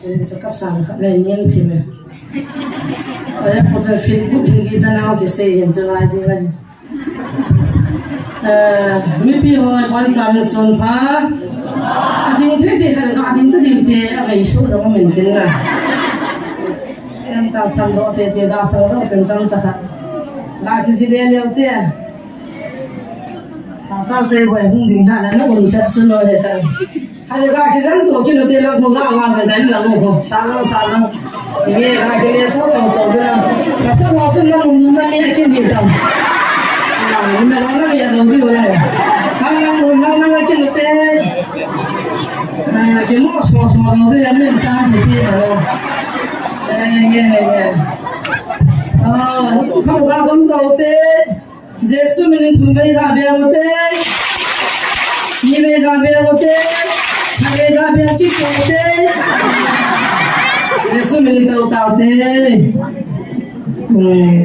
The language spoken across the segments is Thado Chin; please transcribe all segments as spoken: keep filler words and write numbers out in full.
Eh, chu ka sang khat le niam thim e. Aya ko cha fit ku ding ki cha nau ki sei hin chu lai ding lai. Eh, mipi ho bon cha min sun pha. A ding thei thei khat ka ding ka ding te a vei su lo min tin na. Em ta san do te te ga san do ten chang cha khat. Ga ki ji le le te. Sa sa se bai hung ding dan na um chat su lo he ta. Hai ga ki jang to ki lo te la ko ga ga ga dan la ko ko. Sa lo sa lo. Ye ga ki le to so so da. Ka sa lo chen na um na ni ki ni ta. Na ni me lo na ni ya lo ni le. Ha na lo na na ki lo te. Na ki mo so so lo de ya men chan se pi lo. Eh, ye ye. Ah, ko ga gom to te. Jesu min in thum vei ga bia u te. Ni vei ga bia u te. Ni vei ga bia ki u te. Jesu min in tau tau te. Hmm.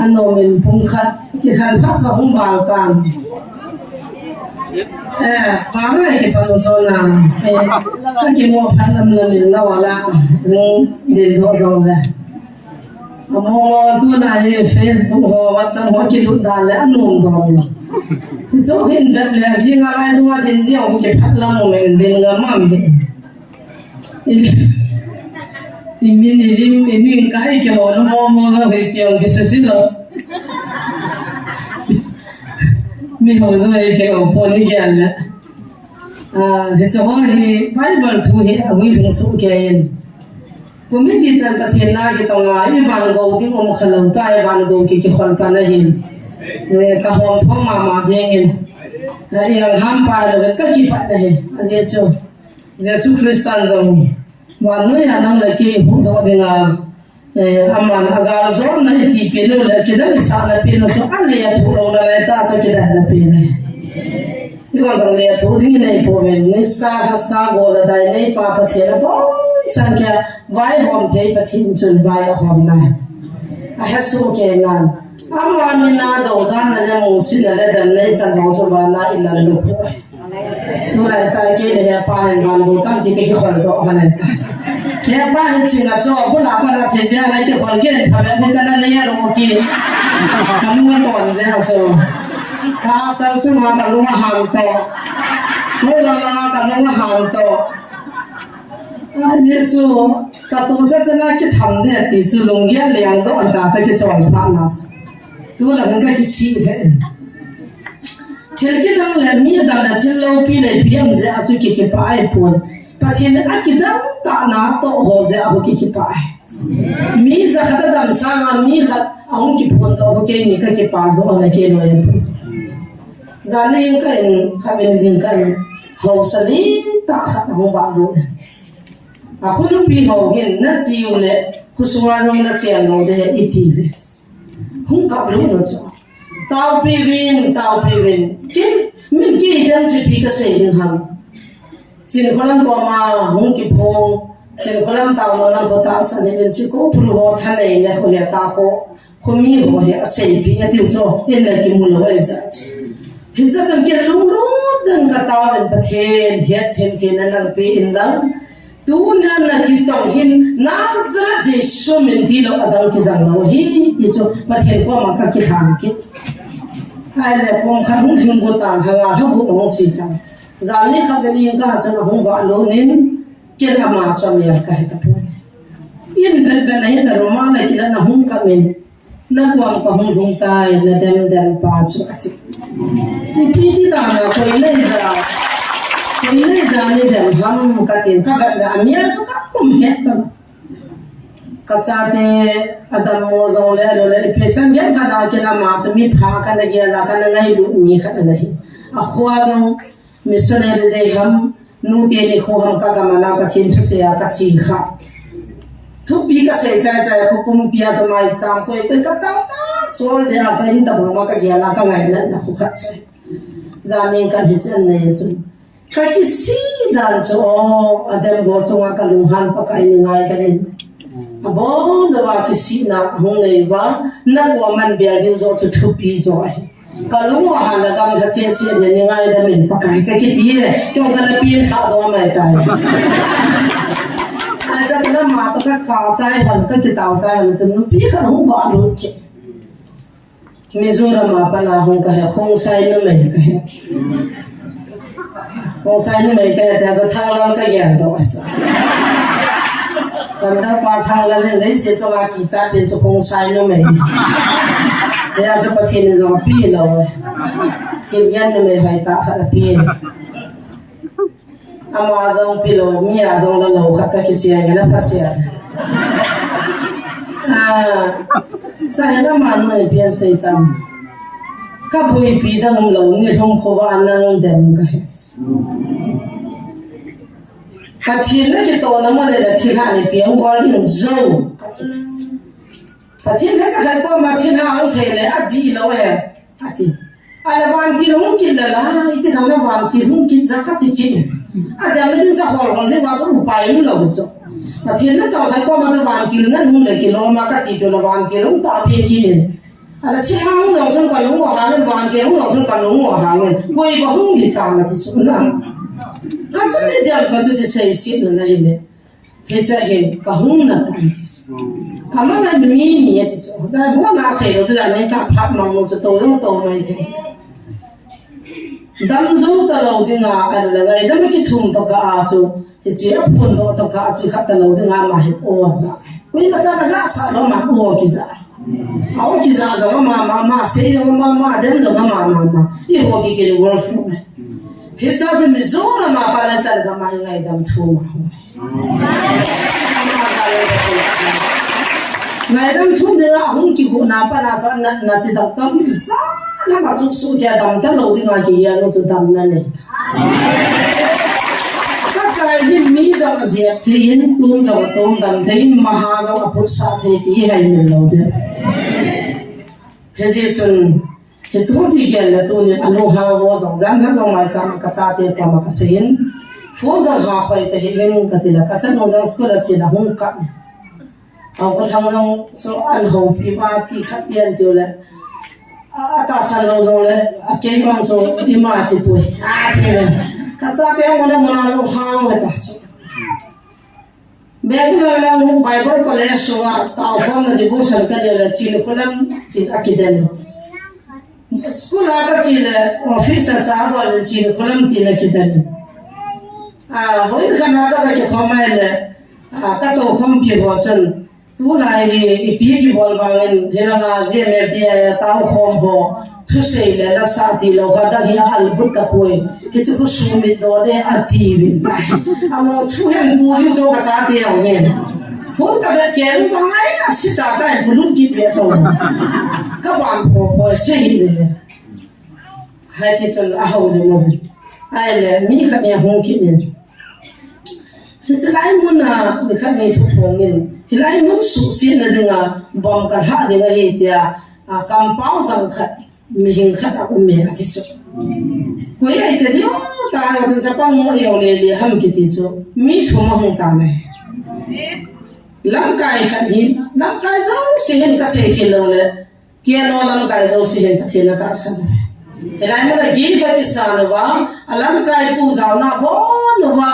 Ano min pung khat ki khan phat sa hung bal tan. Eh, pa mai ki pa no chona. Eh, ka ki mo phat lam lam in na wala. Hmm, de do zo le. Amo tu na hi Facebook ho, WhatsApp ho kilut dan le anom dom. Hichu hin vet le jing a lai lung a din dia ho kiphat lam mo men din ga mam hi. I min i lim i min kai ke ho no mo mo ga hi piang ki su si lo. Mi ho zo hi ke ho po ni ke an le. Ah, hichu ho hi Bible thu hi a gui lung su ke in. Committee chan Pathen na kitong a, i van go ding um kha lo ta, i van go ki kikhol pan ahin. Eh, ka hom thom mama jeng in. Eh, i ang ham pa lo ka kipat na hi. Ajeh chu Jesu Christan jong vannoi a nang le kei huhdoh ding a, eh, aman agal jona i ti pen u le kidang i sahna pen u chu a le a thu lo na le ta chu kidang na pen e. I van jong le a thu ding i nei pouvin, nisa hasa go le dai nei pa Pathen a bon chan kia vaihom thei Pathen chun vai a hom nai. A hesoh kei nan. Ama min a do dan na le musit na le dam nei chan hong chu vana i lal lu. Tulai tai kei le hepa hin van bu tam ki kikhol doh han ta. Hepa hin ching a chu, bula pa na thei bia na kikhol kei, pha bia ni ka na le ya ro ki. Ka mu a ton je a chu. Ka chang chu ma ka lu ma han to. Mu la la ma ka lu ma han to. A ye chu, ka tu cha cha na ki tham de ti chu lung ya liang doh ta cha ki chon pha na chu. Tulai hin ka ki si he. Thil kidang le mi dang le thil loupi le pi am jeh a chu ki kipah ai pon. Pathen a kidang tah na toh ho jeh a ho ki kipah ai. Mi jakhat a dam sang a mi khat a hung kiphon toh ho keini ka kipah jo a na kei loi a pon. Jan in ka in kha min jing ka in hausa ling tah khat a hung vah lut. A khu nupi ho hin na chi u le khu sunga jong na chen lo de i ti ve. Hung kap lut na chu. Taopi vin, taopi vin. Ki, min ki dem chi pi ka sei ding ham. Chinkholam koma hung kiphong. Chinkholam tao lo nan ko ta sa ni min chi ko pru ho thanei ne ko he ta ko. Ko mi ho he a sei pi a tiu cho. In le ki mu lo e ja chi. Hi cha chan ki lung lung dang ka tao in Pathen het them them na nang pi in lang. Tuna na kitong hin Nazareth Jesu min ti lo adang kijang lo hi ti chu Pathen koma ka kilhang kit. Ai le kong khat hung hing gu tan hanga hung gu hung chi tan. Jan ni khat ni ka chan hung va lo nin ken ama chu mi ka he ta pon. In pen pen na hin na roma na kila na hung ka min. Na kuam ka hung hung tai, na dem dem pa chu a ti. Ipi ti dan a koi nei ja, koi nei ja ni dem ham ka tin ka vet le a mial chu ka um het ta. Ka chate a dam mo jong le a lo le ipi chan gen ka na kin ama chu mi pha ka na gel a ka na ngailut mi khat ana hi. A khua jong missionary dei ham, nu teni kho ham ka gam a na Pathen thusei a ka chi kha. Thupi ka sei chai chai a khu pumpi a chu mai cham koi koi ka tao ta chol de a ka in ta bang ma ka gel a ka ngai na na khu khat chai. Jan ni ka hi chen nei chu. Ka kisi dan chu o, a dem bo chunga ka lunghan Pakai ni ngai ka in. A bon lo a kisina hung nei va, na ko man bel diu jo chu thupi jo ahi. Ka lung u ahan le gamla cheh cheh le ni ngaidam in Pakai ka kiti e. Kei ka na pin tha do mai tai. Ai cha cha ma to ka ka chai hon ka kitao chai hon chun pi kha hung ba lu ki. Mizoram a pat a hung ka he, Khongsai numei ka he. Khongsai numei ka he, tia chu Thanglal ka gel doh a chu. Kan da pa Thanglal hin lei se chu a kicha pen chu Khongsai numei. Ya chu Pathen in jong pi lou. Kipgen numei hoi tah khat a pi. Ama jong pi lou, mi a jong la lou khat a kichia nge na phasia. Ah, cha he na man mai pian sei tam. Ka boipi dang um lou, ni lhum khovah nang dem ka he. Pathen na kitohna mo le la thilha ni piang bol ding jou ka ti. Pathen kha cha kha ko ma thilha ang thei le a di lou he. Ati. Ala vantil hung kit la la, iti la la vantil hung kit ja ka ti kit. Ati ama ding cha hol hol je wa chu upai um lou chu. Pathen na tao khai ko ma cha vantil ngan hung le kilo ma ka ti chu la vantil hung ta pe kit in. Ala chi hang lou chun ka lung u hang in vantil hung lou chun ka lung u hang in. Koi ba hung di ta ma ti chu na. Ka chu ti diam ka chu ti sei si na na hi le. Hicha hin ka hung na tai ti. Ka ma na mi ni ti chu. Da bo na sei lou chu da nei ta phat mang lou chu to lou to mai the. Dam jou ta lou ding a, a la ngai dam ki thum to ka a chu. Hichi a phun do to ka chu khat ta lou ding a ma hi o ja. Kui ma cha ka ja sa lou ma o ki ja. A o ki ja ja ma ma ma sei lou ma ma dem lou ma ma ma ma. I ho ki ki world food. Hicha chu Mizoram a pat a chan gam a hi ngaidam thum a hung. Ngaidam thum dinga hung kigo na pat a chan na, na chi dam tam sa na ma chu su kya dam ta lou dinga ki ya lou chu dam na nei. Ka kai hin mi jong a ziak thei in, tum jong a tum dam thei in, maha jong a put sa thei ti hai min lou de. Hichi chun Hichu ti gel le tunin a lunghang ho jong jan han jong mai chang ka chate koma ka seiyin. Phone jong ha khoi ta hih in ka ti le ka chanu jong school a che la hung kap. Au ka thang jong chu an houpi va ti khat ti an tiu le. A, a tahsan lou jong le a kei mang chu ima ti pui. A ti le. Ka chate mona mona lunghang ve ta chu. Bangalore lang Bible College sunga taokhomna devotion ka neo le Chinkholam tin a kidem. School a ka che le office a cha doh le Chinkholam tin a kidem. A, hoi khat a ka, ka kikhom mai le, a, ka tokhompi ho chun tulai hi ipi kibol vangin hilanga G M F D I a taokhom ho thusei le la sa ti lou kha dang hi a al but ta poi. Hichu khu sumit do de a ti vin. Amo thu hen pu ju cho ka chate ang hen. Phone ka vet kel vang ai a si cha cha pu lut kit ve to. Ka ban pho pho se hi le. Hai ti chun a ho le mo. Ai le mi khat ne hung kit ne. Hichi lai mun a ni khat ni thu phong in. Hilai mun suhsetna dinga bom ka lha ding ahi tia, a, kampau jang khat. Mihing khat a um e a ti chu. Koi ai te diu ta lo chun chapang mo eo le le ham ki ti chu. Mi thum a hung ta le. Lamkai khat hin, lamkai jouse hin ka sei khel lou le. Kei a lo lamkai jouse hin Pathen a tahsan. Hilai mun a gift a kisan uva, a lamkai pu jaona bon uva.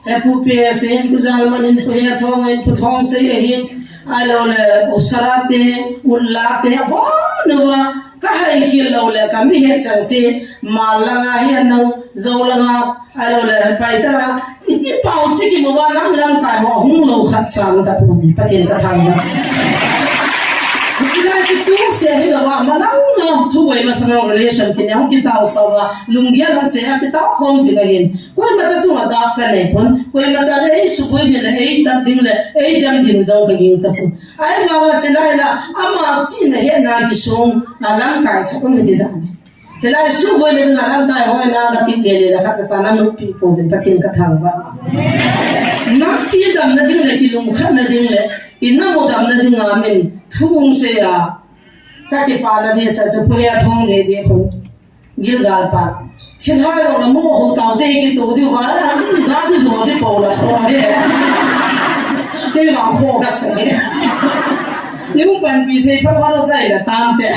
He Pu P S in, Pu Jalman in, Pu Hethong in, Pu Thongsei ahin, ahilou le, U Sara te, U La te, abon uva, ka hai khel lou le, ka mi het chang se, mal langa hi an nang, jou langa, ahilou le, pai ta langa, i, i pau chi ki mo ba lam lamkai ho, hung lou khat chang ta pu ni, Pathen ka thangvah. Chilai ki tu se hi lou va, ma lang lang, thu boi ma sang relation ki ne, hung ki tao sa va, lunggel hung se, a ki tao khom chi ka hin. Koimacha chunga dap ka nei pon, koimacha le ei suboi ding le, ei tat ding le, ei dem ding jong ka ging cha pon. Ahivanga chilai la, ama chihna hetna kisong, a lamkai khat um hi ti dan. Hilai suboi le ding a lamkai hoina ka tip le le la khat cha cha na nupi pouvin Pathen ka thangvah. Nampi damna ding le, kilungkhatna ding le, i namu damna ding a min thu hung sei a, ka kipana ding sa chu Pu Hethong dei dei khun. Gilgal pa. Thilha jong la mo ho tao te ki to diu va, ga di jo di po la ho de. Kei va ho ka se. Ni mu panpi thei pha pha lo sai la tam te.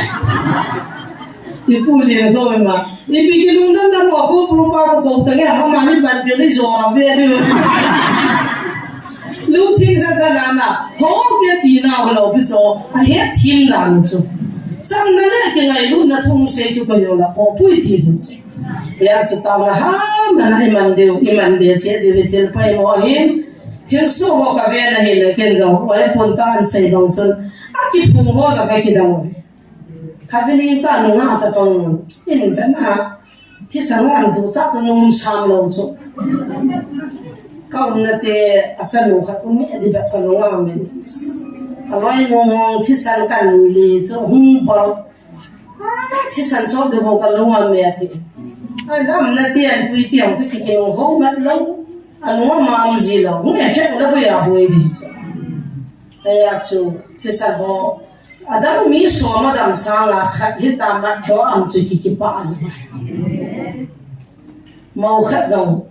Ipu Lian ko ma. Ipi kilungdam na mo ko pru pa sa ko ta nge, ama ni pan pe ni jo a ve ni. Lungthim sasa na na. Ho te ti na ho lo pi cho. A he thim dan chu. Chang na le ke ngailutna thum sei chu ko yo la ho pui ti chu. Ya chu tao na ha, na na iman diu, iman be che diu thil pai mo hin. Thilsoh ho ka ve na hi le ken jong, oi pon tan sei dong chun. A kiphung ho ja ka kidang. Khatvei nin ka nunga chapang in ve na. Thisan ho an tu cha chu num sam lo chu. Ka umna te a chanu khat um e di bep ka lunga um in. Ka loi mong mong thisan kan li chu hung bol. Ah, thisan chop de ho ka lunga um e ti. Ai lam na te an pui ti ang chu ki ki ho mat lo. A lunga ma um ji lo. Hung e che la bu ya bu e di chu. Aya chu thisan ho. Adam mi som a dam sanga khat hi ta mat do am chu ki ki pa zu. Mau khat zong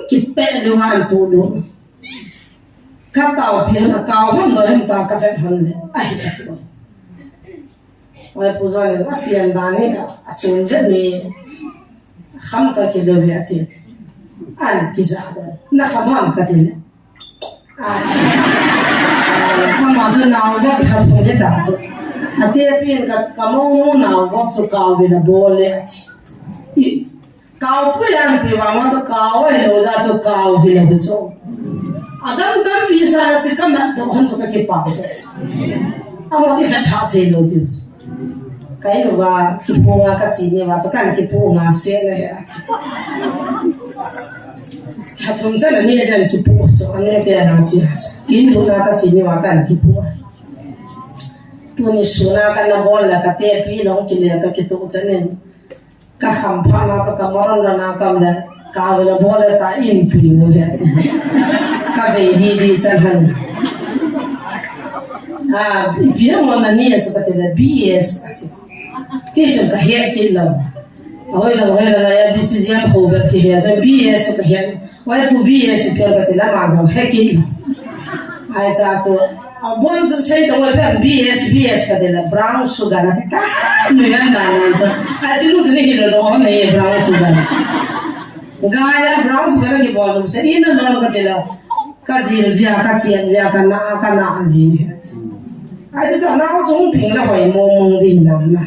ki pe lu han pu lu. Ka tau pi han a kau ham do hem ta ka vet han le. Ai ka tu. Ai pu zong le a pian dan hi a chun je mi kham ta ki lo ve a ti. An ki za do. Na kham ham ka ti le. Ama chu nau vop tha thum hi ta chu. Ate pin ka, ka mo mu nau vop chu kau vin a bol le a chi. I, kau pui an pi vang ma chu kau ai lo ja chu kau hi lo hi chu. A dam dam pi sa na chi ka mat do han chu ka ki pa chu. Ama i kha tha thei lo ti chu. Ka in uva, kipu nga ka chi ni uva, chu kan kipu nga se le he a chi. Kha thum chan a ni kan kipu chu, a ni te na chi a chu. Kin lu na ka chi ni uva kan kipu. Tuni suna kan na bol la ka te pi long ki le to ki tu chan in. Ka kham pha na chu ka moron na na kam le. Ka ve na bol le ta in pi mu he. Ka ve di di chan han. Ah, pi mo na ni chu ka ti le B S a ti. Ki chun ka he ki lo. Hoi lo, hoi lo, ya B C G M ho be ki he, B S ka he. Wai pu B S pi ka ti la ma zo he ki lo. Ai cha chu. A bon chu sei to wai pen B S, B S ka ti la brown sugar na ti ka. Ni gan da na chu. Ai chu lu chu ni hi lo lo ne brown sugar. Gaya brown sugar ki bol lum se in a lom ka ti la. Ka zil zia, ka chian zia, ka na, ka na zi. Ai chu chu na chu hung ping la hoi mo mo di nam na.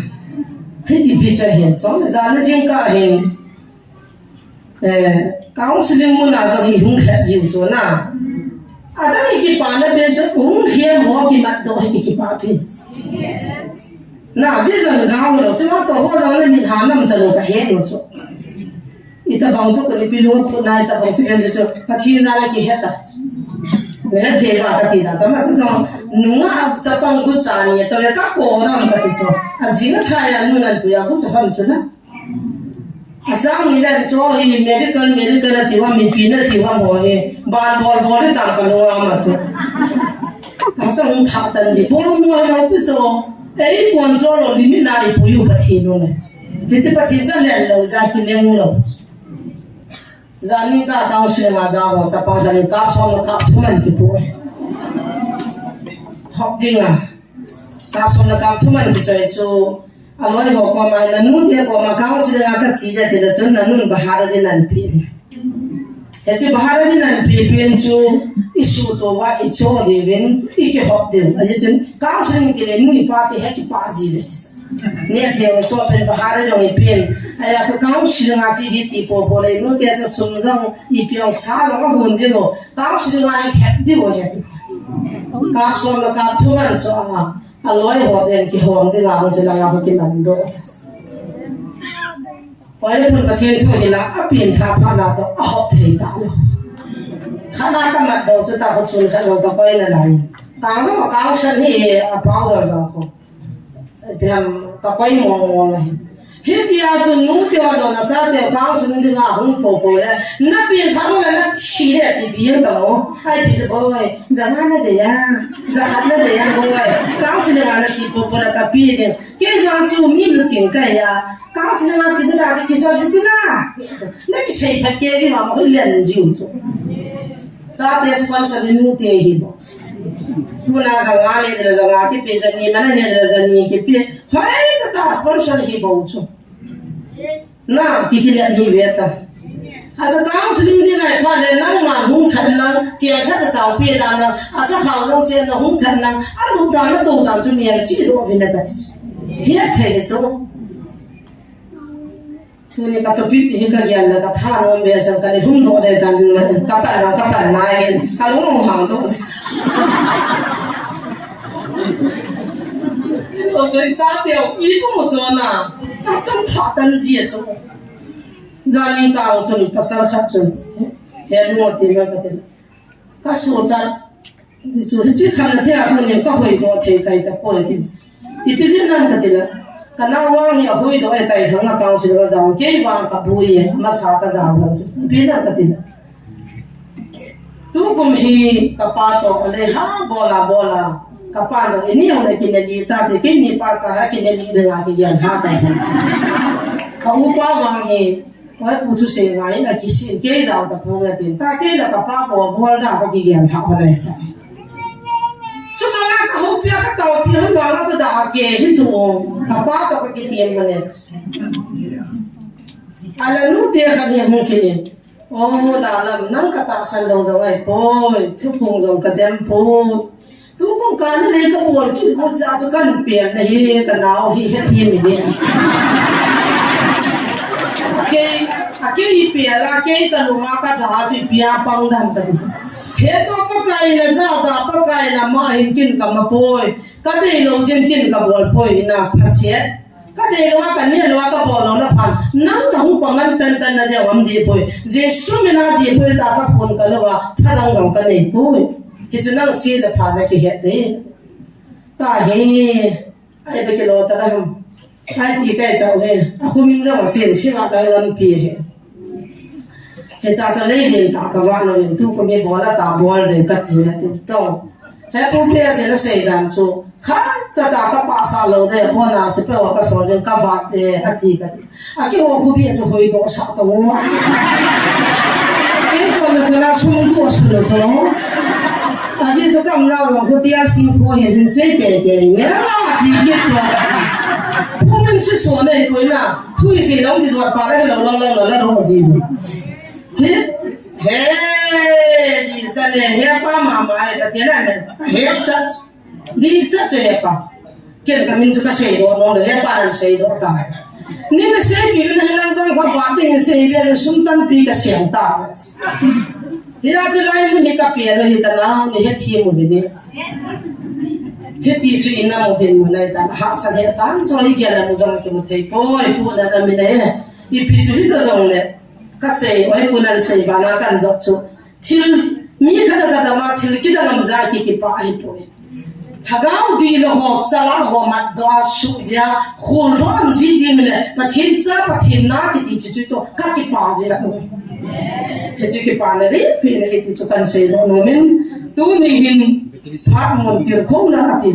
Hiti pi cha hin chon za na jing ka hin. Eh, counseling mun a zo hi hung khat jiu chu na. A dang hi kipa na pen chu hung hiam ho ki mat do hi kipa pen. Na vision ga ho lo chu ma to ho lo na min ha nam cha lo ka he lo chu. Ita bang chu ka ni pi lo pu na ita bang chu ken chu Pathen na la ki he ta. Ne he ba ka ti na ta ma sa chong nunga chapang gu cha ni to le ka ko ram ka ti chu. A jing a tha ya nu nan pu ya gu chu ham chu na. A chang ni len cho hi medical, medical a ti wa mi pi na ti wa mo hi. Ban bol bol ni ta ka lo wa ma cho. A chang tha tan ji bol mo hi lo pi cho. Ei kon cho lo limit na i pu yu pa thi no me. Ti chi pa thi cha len lo za ki len lo. Za ni ka counseling a za ho cha pa da ni ka som na ka thu man ki pu. Hop ding a. Ka som na ka thu man ki choi chu. A loi ho ko ma na nu te ko ma counseling a ka chi le te le chun na nun ba ha da ni nan pi ni. He chi ba ha da ni nan pi pen chu i su to wa i cho de ven i ki hop de. A ye chun counseling ti le nu i pa te he ki pa ji le ti chu. Ni a thiang cho pen ba ha da ni pen. A ya chu counseling a chi hi ti po po le nu te cha sum jong i piong sa lo ma hun ji lo. Counseling a i he di wo he ti. Ka som na ka thu man cho a. A loi ho ten ki hom ding a hung chu langa ho ki man do. Hoi le pun Pathen thu hi la a pin tha pha na chu a hop thei ta lo. Kha na ka mat do chu ta ho chun kha lo ka koi na lai. Ka zo ma ka san hi a pau do zo ho. Piam ka koi mo mo lai. Hitia chu nu te wa dona cha te counseling dinga hung po po le. Na pin tha lo le na thi le ti pi ta lo. Ai pi chu boi. Za nga na de ya. Za khat na de ya boi. Counseling a na chi po po la ka pi de. Ke wa chu mi na ching ka ya. Counseling a chi de la chi ki so de chi na. Na ki sei pha ke ji ma mo len ji u chu. Cha te sponsor ni nu te hi bo. Tuna janga le dela janga kipe, jani mana le dela jani kipe. Hoi ta ta sponsor hi bou chu. Na, ki ki le ni ve ta. Acha counseling ding ai pa le nangman hung than lang, chia tha cha chau pe dan lang, asa khau long chia na hung than lang, a lu dan na to dan chu mial chi lo vi na ka ti. Hi a the he chu. Tuni ka topic hi ka gel la ka tha nom be sang ka le hum do de dan ka pa la ka pa na yen ka lo hang do. Ito choi cha teo i pu mo chona. Ka chang tha tan ji a chu. Jani ka ang chun pasal khat chun. He mo ti ma ka ti. Ka su cha. Ti chu hi chi khan na thia ko ni ka hoi do thei kai ta ko ti. Ti pi jin nam ka ti la. Ka na wang hi a hoi do e tai thang ka ang si ka jang ke wang ka bu ye ma sa ka jang chu. Pi nam ka ti la. Tukum hi ka pa to a le ha bola bola. Ka pa jong i ni hong le kin le li ta te ke ni pa cha ha kin le li de nga ki yan ha ka. Ka u pa wang hi, oi pu thu se ngai na ki sin ke jao ta pu nga tin. Ta ke la ka pa bo bol da ka ki yan ha ho le ta. Chu ma la ka ho pia ka tau pi hon wa la chu da ke hi chu. Ka pa to ka ki tiam ma le. Ala nu te kha ni hong ki ni. O, lalam, nang ka tahsan lou jong ahi poi, thuphung jong ka dem poi. Tukum ka ni lei ka bol kit got jeh a chu kan pian na hi, ka nao hi hethem in. Kei, a kei hi pian la, kei ka lung a ka da hi pia pang dam ka ni. He pa Pakai na ja da, Pakai na ma hin kin ka ma poi, ka dei lou jin kin ka bol poi na phasia. Ka dei lou a, ka nia lou a, ka bol lou na phan. Nang ka hung pang ngan tan tan na dia wam di poi. Jesu min a di poi ta ka phun ka lou a, tha dang dang ka nei poi. Hi chu nang si le pha na ki het de. Ta he, ai be ki lo ta la ham. Ai ti kai ta he. A khu min jong si si ma dang lam pi he. He cha cha lei lin ta ka va no in tukum hi bol a ta bol de ka ti na ti to. He pu pe se na sei dan chu. Kha cha cha ka pa sa lou de bona se pe wa ka so de ka va de a ti ka ti. A ki ho khu bi chu hoi bo sa to wa. Ke ko na sa la sum du su lo cho. A si chu kam la wa khu ti a si khu he din sei te te. Ne a ti ki chu. Pu min si so ne ko na. Thui sei lou ki zuat pa la he lou lou lou lou la ro ji. He, he, di sa le, he pa mama, he pa tia na le, he cha, di cha chu he pa. Ken ka min chu ka sei do, no le, he pa nan sei do ta. Ni na sei pi na lang vang pa pa ding sei pi na sum tampi ka siam ta. Hi a chu lai mun hi ka pia lo hi ka na, ni hethem u ni. Hiti chu ina mu din mu nai ta, ha sa he ta, so hi kia la mu jong ki mu thei poi, pu na na mi ne. Ipi chu hi ta jong le. Ka sei, oi, pu nan sei bana kan jot chu. Thil, mi khat a khat a ma thil kidang am ja ki kipa ahi poi. Lhagao dih le ho, chala ho mat doh a suh dia, khul doh am ji ding le, Pathen cha, Pathen na kiti chu chu chu, ka kipa ji la. Hichu kipa na le, pi na hiti chu kan sei doh nom in, tuni hin, phat mun tir khom na ati.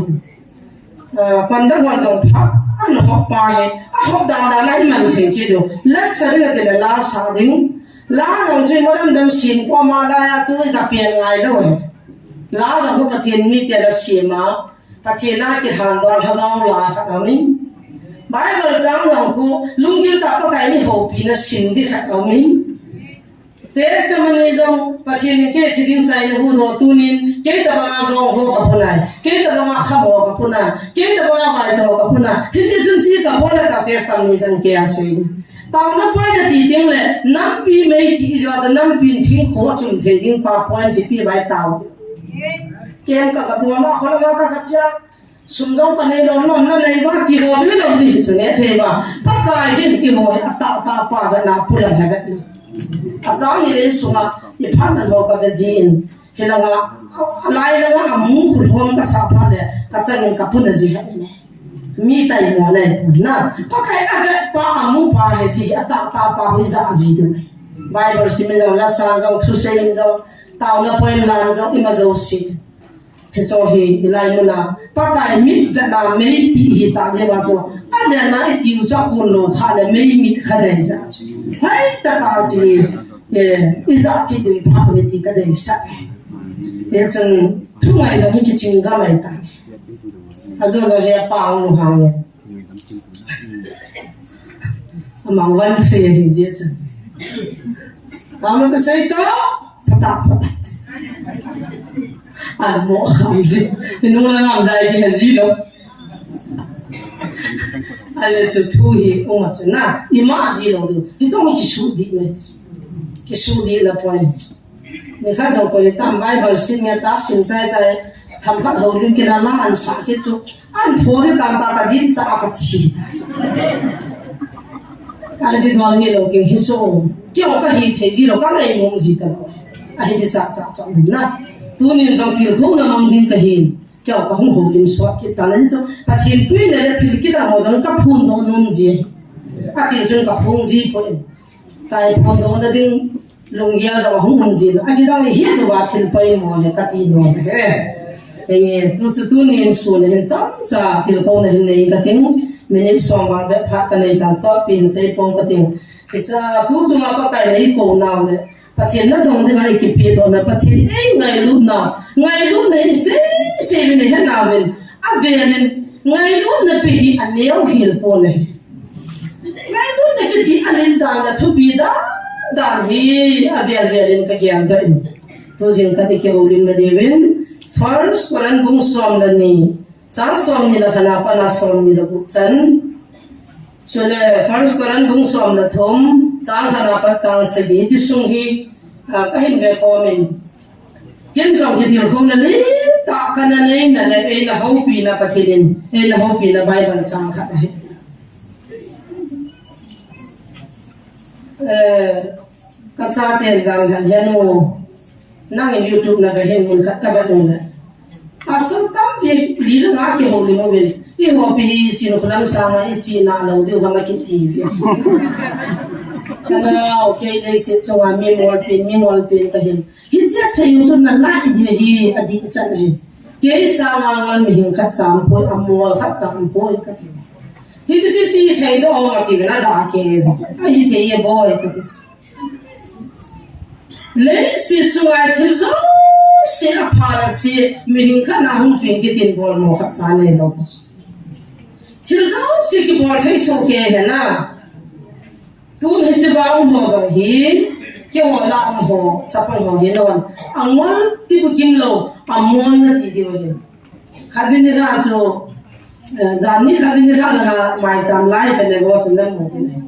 Ah, kon dang hon jong phat an hop pa hi. A hop dan dan a i man thei chi lo. La sa ding a ti le la sa ding. La jong chu i modern dang sim ko ma la ya chu i ka pian ngai lo e. La jong ko Pathen mi te la sim a. Pathen a kilhan doh lhagao la khat a min. Bible chang jong khu lunggil tah Pakai ni houpi na sim di khat a min. Testimony jong, Pathen in kei thi ding sai na hu doh tunin, kei tabang a jong ho ka pun ai, kei tabang a kham ho ka pun ai, kei tabang a vaicha ho ka pun ai. Hiti chun chi ka bol a ta testimony jong kei a sei. Taona point a ti ding le, nampi mei ti jo chu nampi thing kho chun thei ding pa point chi pi bai tao. Ken ka ka bol a kho la ka ka chia. Sum jong ka nei lou, non na nei ba, ti lou chu lou di chu ne thei ba. Pakai hin i ho a ta ta pa ve na pu la he ve. A chang ni le sunga, i pha man ho ka ve ji in. Hi la nga, a lai la nga, a mu khu hom ka sa pha le, ka chang in ka pu na ji he ne. Mi tai mo nei pu na. Pakai a ve pa a mu pa he ji, a ta ta pa mi za ji du. Bible sim jong, la sa jong, thu sei jong, taona point lan jong, i ma jo si. Hicho hi, i lai mun a, Pakai mit vetna mei ti hi ta jeh a chu. A lian a i tiu chu a kun lou kha le mei mit kha dei jeh chu. Hai ta ta chi, eh, i jeh chi dei pha mei ti ka dei sa. Hichun, Thungai jong hi kiching gamai ta. Ajo jo he pa ang lu hang le. Amang wan thri hi je cha. Ama to sei to. Pata pata. Amo kham ji. Inu la ngam jai ki ji lo. Ale chu thu hi uma chu na. Ima ji lo du. Hi to ki su di ne. Ki su di la poi. Ni kha jong koi tam Bible sim ya ta sim chai chai. Tham khat ho lim ki na la an sa ki chu. An pho ni tam ta ka din cha ka chi ta chu. Ai di dol nge lo ting hi chu. Kio ka hi thei ji lo ka ngai mong ji ta lo. Ai di cha cha cha na. Tunin jong til khong na mong ding ka hin. Kio ka hung ho lim suat kit ta na hi chu. Pathen pui na le thil kit a mo jong ka phun do nom ji. A tin chun ka phun ji po. Tai phun do na ding Lunggel jong ahung um jin. Akidang hi nu ba thil pai mo le kati nom he. Henge, tu chu tunin sun hin chomcha tilkhouna hin nei kating. Minute som val bep phat kanei tan sot pin sei pong kating. Hicha tu chunga Pakai nei kou nau le. Pathen nadong dinga ikipedoh na Pathen eingailut nau. Ngailutna hi sei sei vin he nau vin. Avelin ngailutna pi hi aneo hil pon ahi. Ngailutna kiti a len dan le thupi dan dan hi avel vel in ka gel doh in. Tujing kani kihoulimna diuvin First Corinth bung som le ni, chang som ni le khat a pat a som ni le gup chan. Chule First Corinth bung som le thum, chang khat a pat chang sagi ti sung hi, ah, ka hin ve khom in. Ken jong kitilkhouna le tah kana neina le eina houpina Pathen in eina houpina Bible chang khat ahi. Eh, ka chaten jong han hian u. Nangin YouTube na ka hin mun khat ka ba nu le. Pasal tampi li le nga kihoulim uvin. I hopi hi Chinkholam sanga i china lo diu hama kiti. Kana okay le se chunga mi mol pin, mi mol pin ka hin. Hichea seiu chu nalai dia hi adih chan ahi. Kei sanga ngol mihing khat cha umpoi, amol khat cha umpoi kati. Hichu chu ti thei doh ong ati vela da ke. Ahithei e boi kati. Leiset chunga thil jouse apha lase mihing khat na hung peng kitin bol mo khat cha nei lo. Thil jouse kibol thei soh kei hena. Tun hiche va um ho jong hi, keiho la um ho, chapang ho hi lon. Angol ti bukim lo, amol nati diu ahi. Khatvei nilhah chu, eh, janni khatvei nilhah langa maicham lai khat nei vo chun namu ding ahi.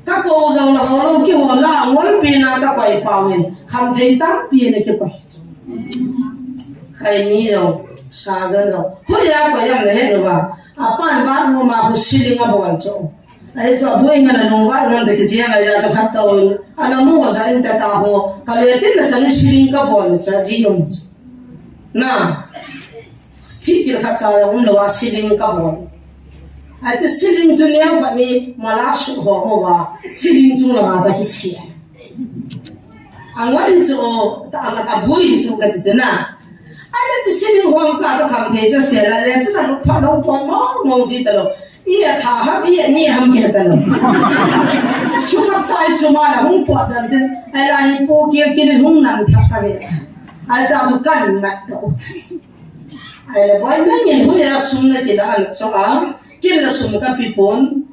Ka kou jong la ho lo, keiho la angol pena ka koi pau in, khamthei tampi ana kikoi chu. Khaini jong, sajan jong, hoiya koi am nahet uva. Apan bathroom a khu ceiling abol chu. Ahi chu aboi ngan anung vat ngan te kichia ngai a chu khat tah un. Ana mu sa in te ta ho. Ka le tin na sa nu ceiling ka bol cha ji um. Na. Thi kil khat cha um lo a ceiling ka bol. Ahi chu ceiling chu neo khat ni mala su ho mo va. Ceiling chu la ma cha kisia. Angol hi chu, ta angol aboi hi chu kati chu na. Ahi le chu ceiling hom ka chu khamthei chu sela le chu na lu pha lo pon mong mong ji ta lo. I a tha ham, i a ni ham ke ta lo. Chu ka tai chu ma la hung pot dan tin. Ahi la hi po kil kil hung nam thak ta ve. Ahi cha chu kan mat ta u ta. Ahi le boi na ngin hu ya sum na kila an chu a. Kin la sum ka pi pon.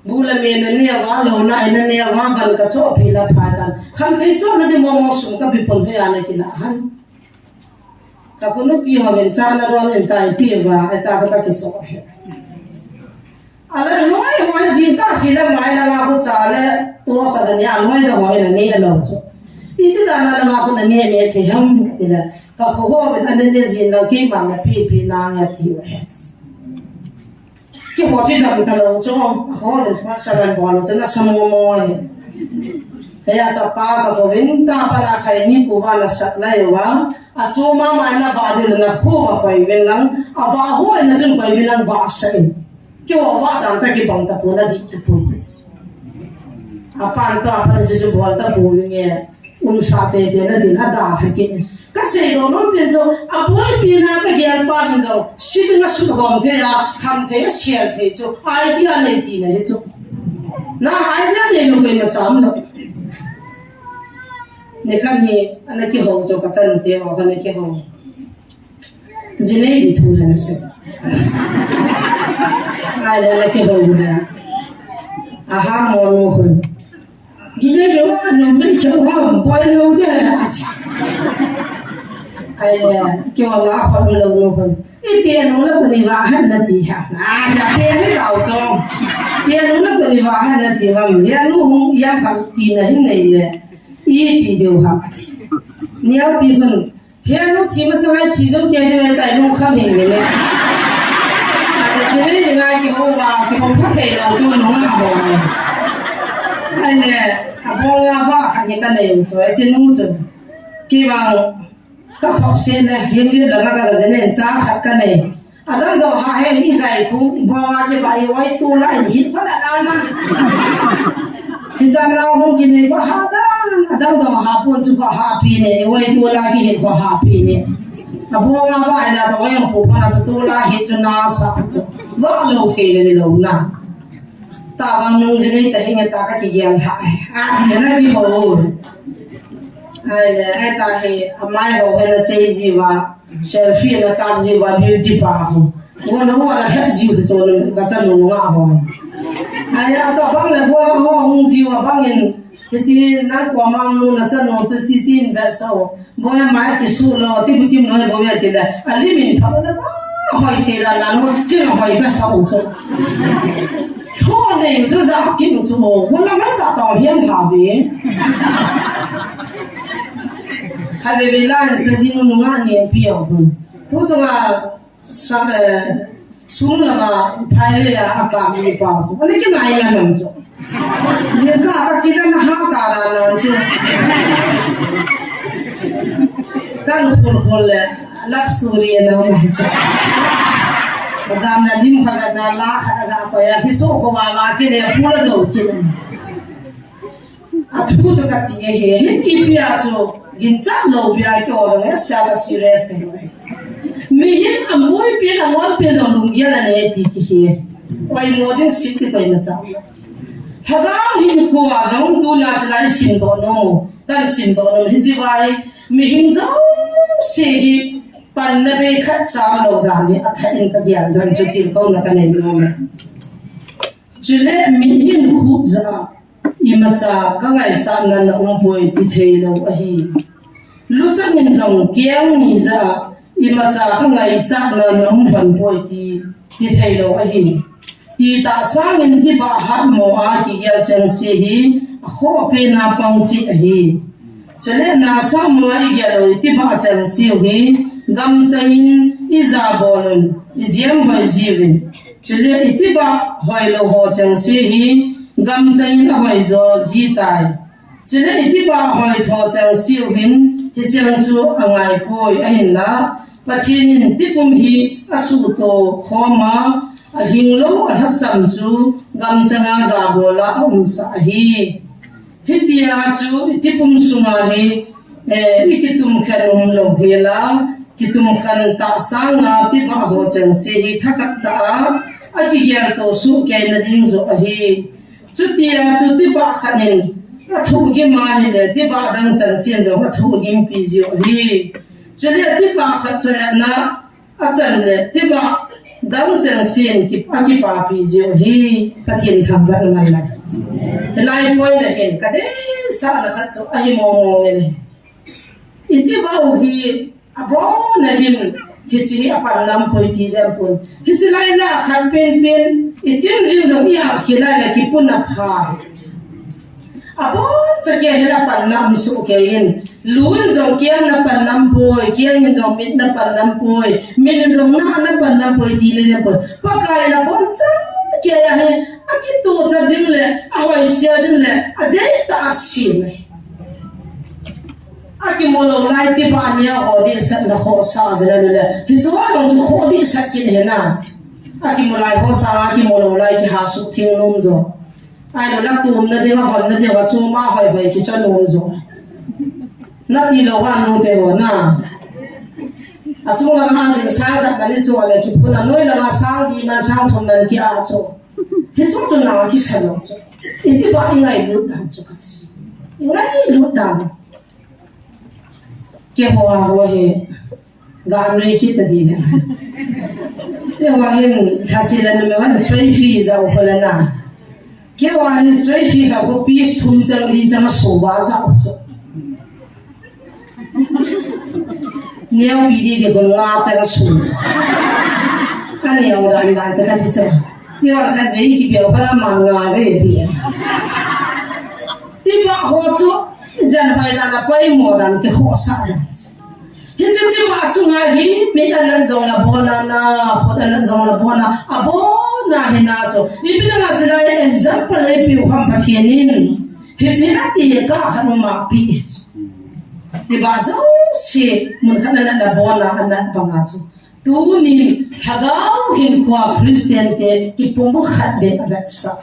Bu le me na neo va, lo na ai na neo va, van ka chohpi la pha tan. Khamthei chohna di mong mong sum ka pi pon hoi a na kila han. Ka khu nupi ho min cha na don in tai pi va, ai cha cha ka kichoh he. Ala loi hoi jin ka si la mai la nga khu cha le to sa da ni a loi da hoi na ni a lo so. Iti da na la nga khu na ni a ni a the ham ka ti la. Ka khu ho min a ne ne jin la ki ma na pi pi na nga ti va he. Keiho chu dam ta lo chu, a ho lo sma sa ran bol chu na sa mo mo e. He ya cha pa ka ko vin ta pa na khai ni ku va na sat lai va. A chu ma ma na va di na khu va koi vin lang. A va ho na chun koi vin lang va sa in. Keiho va dan ta ki bang ta po na di ta po. A pan ta pa na chu chu bol ta po vin e. Um sa te te na din a da ha ke. Ka sei do non pen chu, a boi pi na ka gel pa min jong, si ding a su hom thei a, kham thei a, sial thei chu, idea nei ti na hi chu. Na idea nei lo kei ma cham lo. Ni khan hi, ana kihou chu ka chan te ho, ka na kihou. Jinei di thu hena se. Ai le na kihou le. Aha mo no hun. Jinei yo no me chau ha, boi lo de ati. Ai le, kihou la ho lo no hun. Iti anu la kuni va han na ti ha. Ah, ya pe ni tau chong. Ti anu la kuni va han na ti ham. Ya nu hung ya pha ti na hin nei le. Iti deu ha ati. Niau pi hun. He nu chi ma sangai chi jo ke de ta nu kha mi mi ne. Ati si ni ngai kihou va, kihou pha thei lo chu nu nga ho. Ai ne, a bo nga va kha ni ka nei chu, ai chi nu chu. Ki va Ka khop se na, hin lim langa ka, ka zenen cha khat ka nei. Adang jong ha he hi gai khu, bong a ke bai wai tu la in hin kho la na na. Hi chan lau hung ki nei ko ha dang, adang jong ha pon chu ko ha pi ne, wai tu la ki hin ko ha pi ne. A bong a bai la jong yang pu pa na chu tu la hin chu na sa chu. Wa lo thei le lo na. Ta bang nung zinen ta hinga ta ka kigel ha. A, ti na ki ho. Ai le, ai ta hi, amai ho hena chei jiva, selfie na kap jiva, beauty pa ho. Wala wala hep jiu chon ka chan nung nga ho. Ai a cho bang le wala ho hung jiva bang in, Hichi nang ko mang nu na chan nu chu chi chin ve sao. Boi mai kisu lo, ti bu kim lo, boi ve ti le. A li min tha na ba, hoi thei la na nu, ki hoi ka sao chu. Tho nei chu ja kim chu mo. Wala ngai ta tong hiam pha ve. Kha ve ve la, sa ji nu nga ni pi au. Tu chu nga Sa, eh, sung lama phai le a, a ka mi pa chu. Ani ki ngai la nam chu. Jin ka ka chi la na ha ka la nan chu. Kan hol hol le love story na ma sa. Jan na lim kha na la kha ga ko ya hi so ko wa wa ki ne pu la do ki ne. A thu chu ka ti e he, hiti pia chu ginchat lou pia kihou jong e, sia ka serious thei lou e. Mihem a moi pia, a ngol pia jong lunggel a nei ti kihe. Oi mo ding sit ti koi na cha. Lhagao hinkho a jong tuna chila i sim doh nom, kan sim doh nom hichi vai. Mihem jouse hi panna bei khat cham lou dan hi a tha in ka gel don chu tilkhouna ka nei nom e. Chule mihem khuh jah a, imacha ka ngaichatna na um poi ti thei lou ahi. Luchang in jong keng ni jah a, imacha ka ngaichatna na um lhon poi ti, ti thei lou ahi. Ti tah sangin tibah hatmo a kigel chengse hi a khoh pen a pang cheh ahi. Chule nasa mo a i gel u i tibah chengse u hi gamchang in i jabol un, i jem hoi jiu vin. Chule i tibah hoilou ho chengse hi gamchang in a hoi jo ji tai. Chule i tibah hoitho chengse u hin hicheng chu a ngai poi, ahinla Pathen in tipum hi a suhto khom a, a lhinglou a lhasam chu gamchang a jabol a a umsah ahi. Hitia chu i tipum sunga hi, eh, i kitumkhen umlou hela, kitumkhen tah sanga tibah ho chengse hi thakhat tah a, a kigel to soh kei na ding joh ahi. Chutia chu tibah khat in a thohgim ahile, tibah dang chengse in jong a thohgimpi jiu ahi. Chule tibah khat chu hetna a chan le, tibah dang chengse in ki, a kipapi jiu ahi, Pathen thangvah na man lang. Hilai point a hin, ka deisahna khat chu ahi mong mong in ahi. I tibah u hi, abon a hin, hichi hi a pan nam poi ti dem pon. Hichi lai la khat pen pen, i tin jing jong i a khilai la kipun a pha. Abonchan kei hi la panna um soh kei in. Lu in jong kiang na panna um poi, kiang in jong mit na panna um poi, mit in jong na na panna um poi, ti le le poi. Pakai in abonchan kei a hi, a kituhchat ding le, a hoisel ding le, a deitah a sem e. A kimu lou lai tibah nia ho dehset na khohsah a vela nu le. Hichu a long chu khoh dehset kit hina. A kimu lai ho sang a kimu lou lai kiha suk thing nom jo. Ai lo la tum na ding a hon na ding a chu ma hoi hoi kichon nom jo. Na ti lou a nu te ho na. A chung langa ding sang khat mani chu a le kiphun a noi langa sang li man sang thum man ki a chu. Hichu chu na kisa lou chu. I tibah i ngailut dan chu ka ti. I ngailut dan. Keiho a ho hi. Ga nui kit ta di le. Te wa hin thasi la nu me wan soi fi za u ko la na. Ke wa hin soi fi ka ko piece thum chang li chang so ba za u so. Neo pi di de ko nga chang so. Ka neo da ni dan cha ka ti sa. Neo ka ve ki pe ko la ma nga ve pi. Ti ba ho chu zen pai na na pai mo dan ke ho sa dan. Hiche tipa chunga hi, mi anat jong la bona na, khut anat jong la bona, abona hi na chu. Ipi na nga chilai example ipi u ham Pathen in. Hiche ati ka khan u ma pi. Tipa jouse, mun khat anat la bona, anat banga chu. Tunin, lhagao hinkho a Christian te, kipumkhat ding avetsah.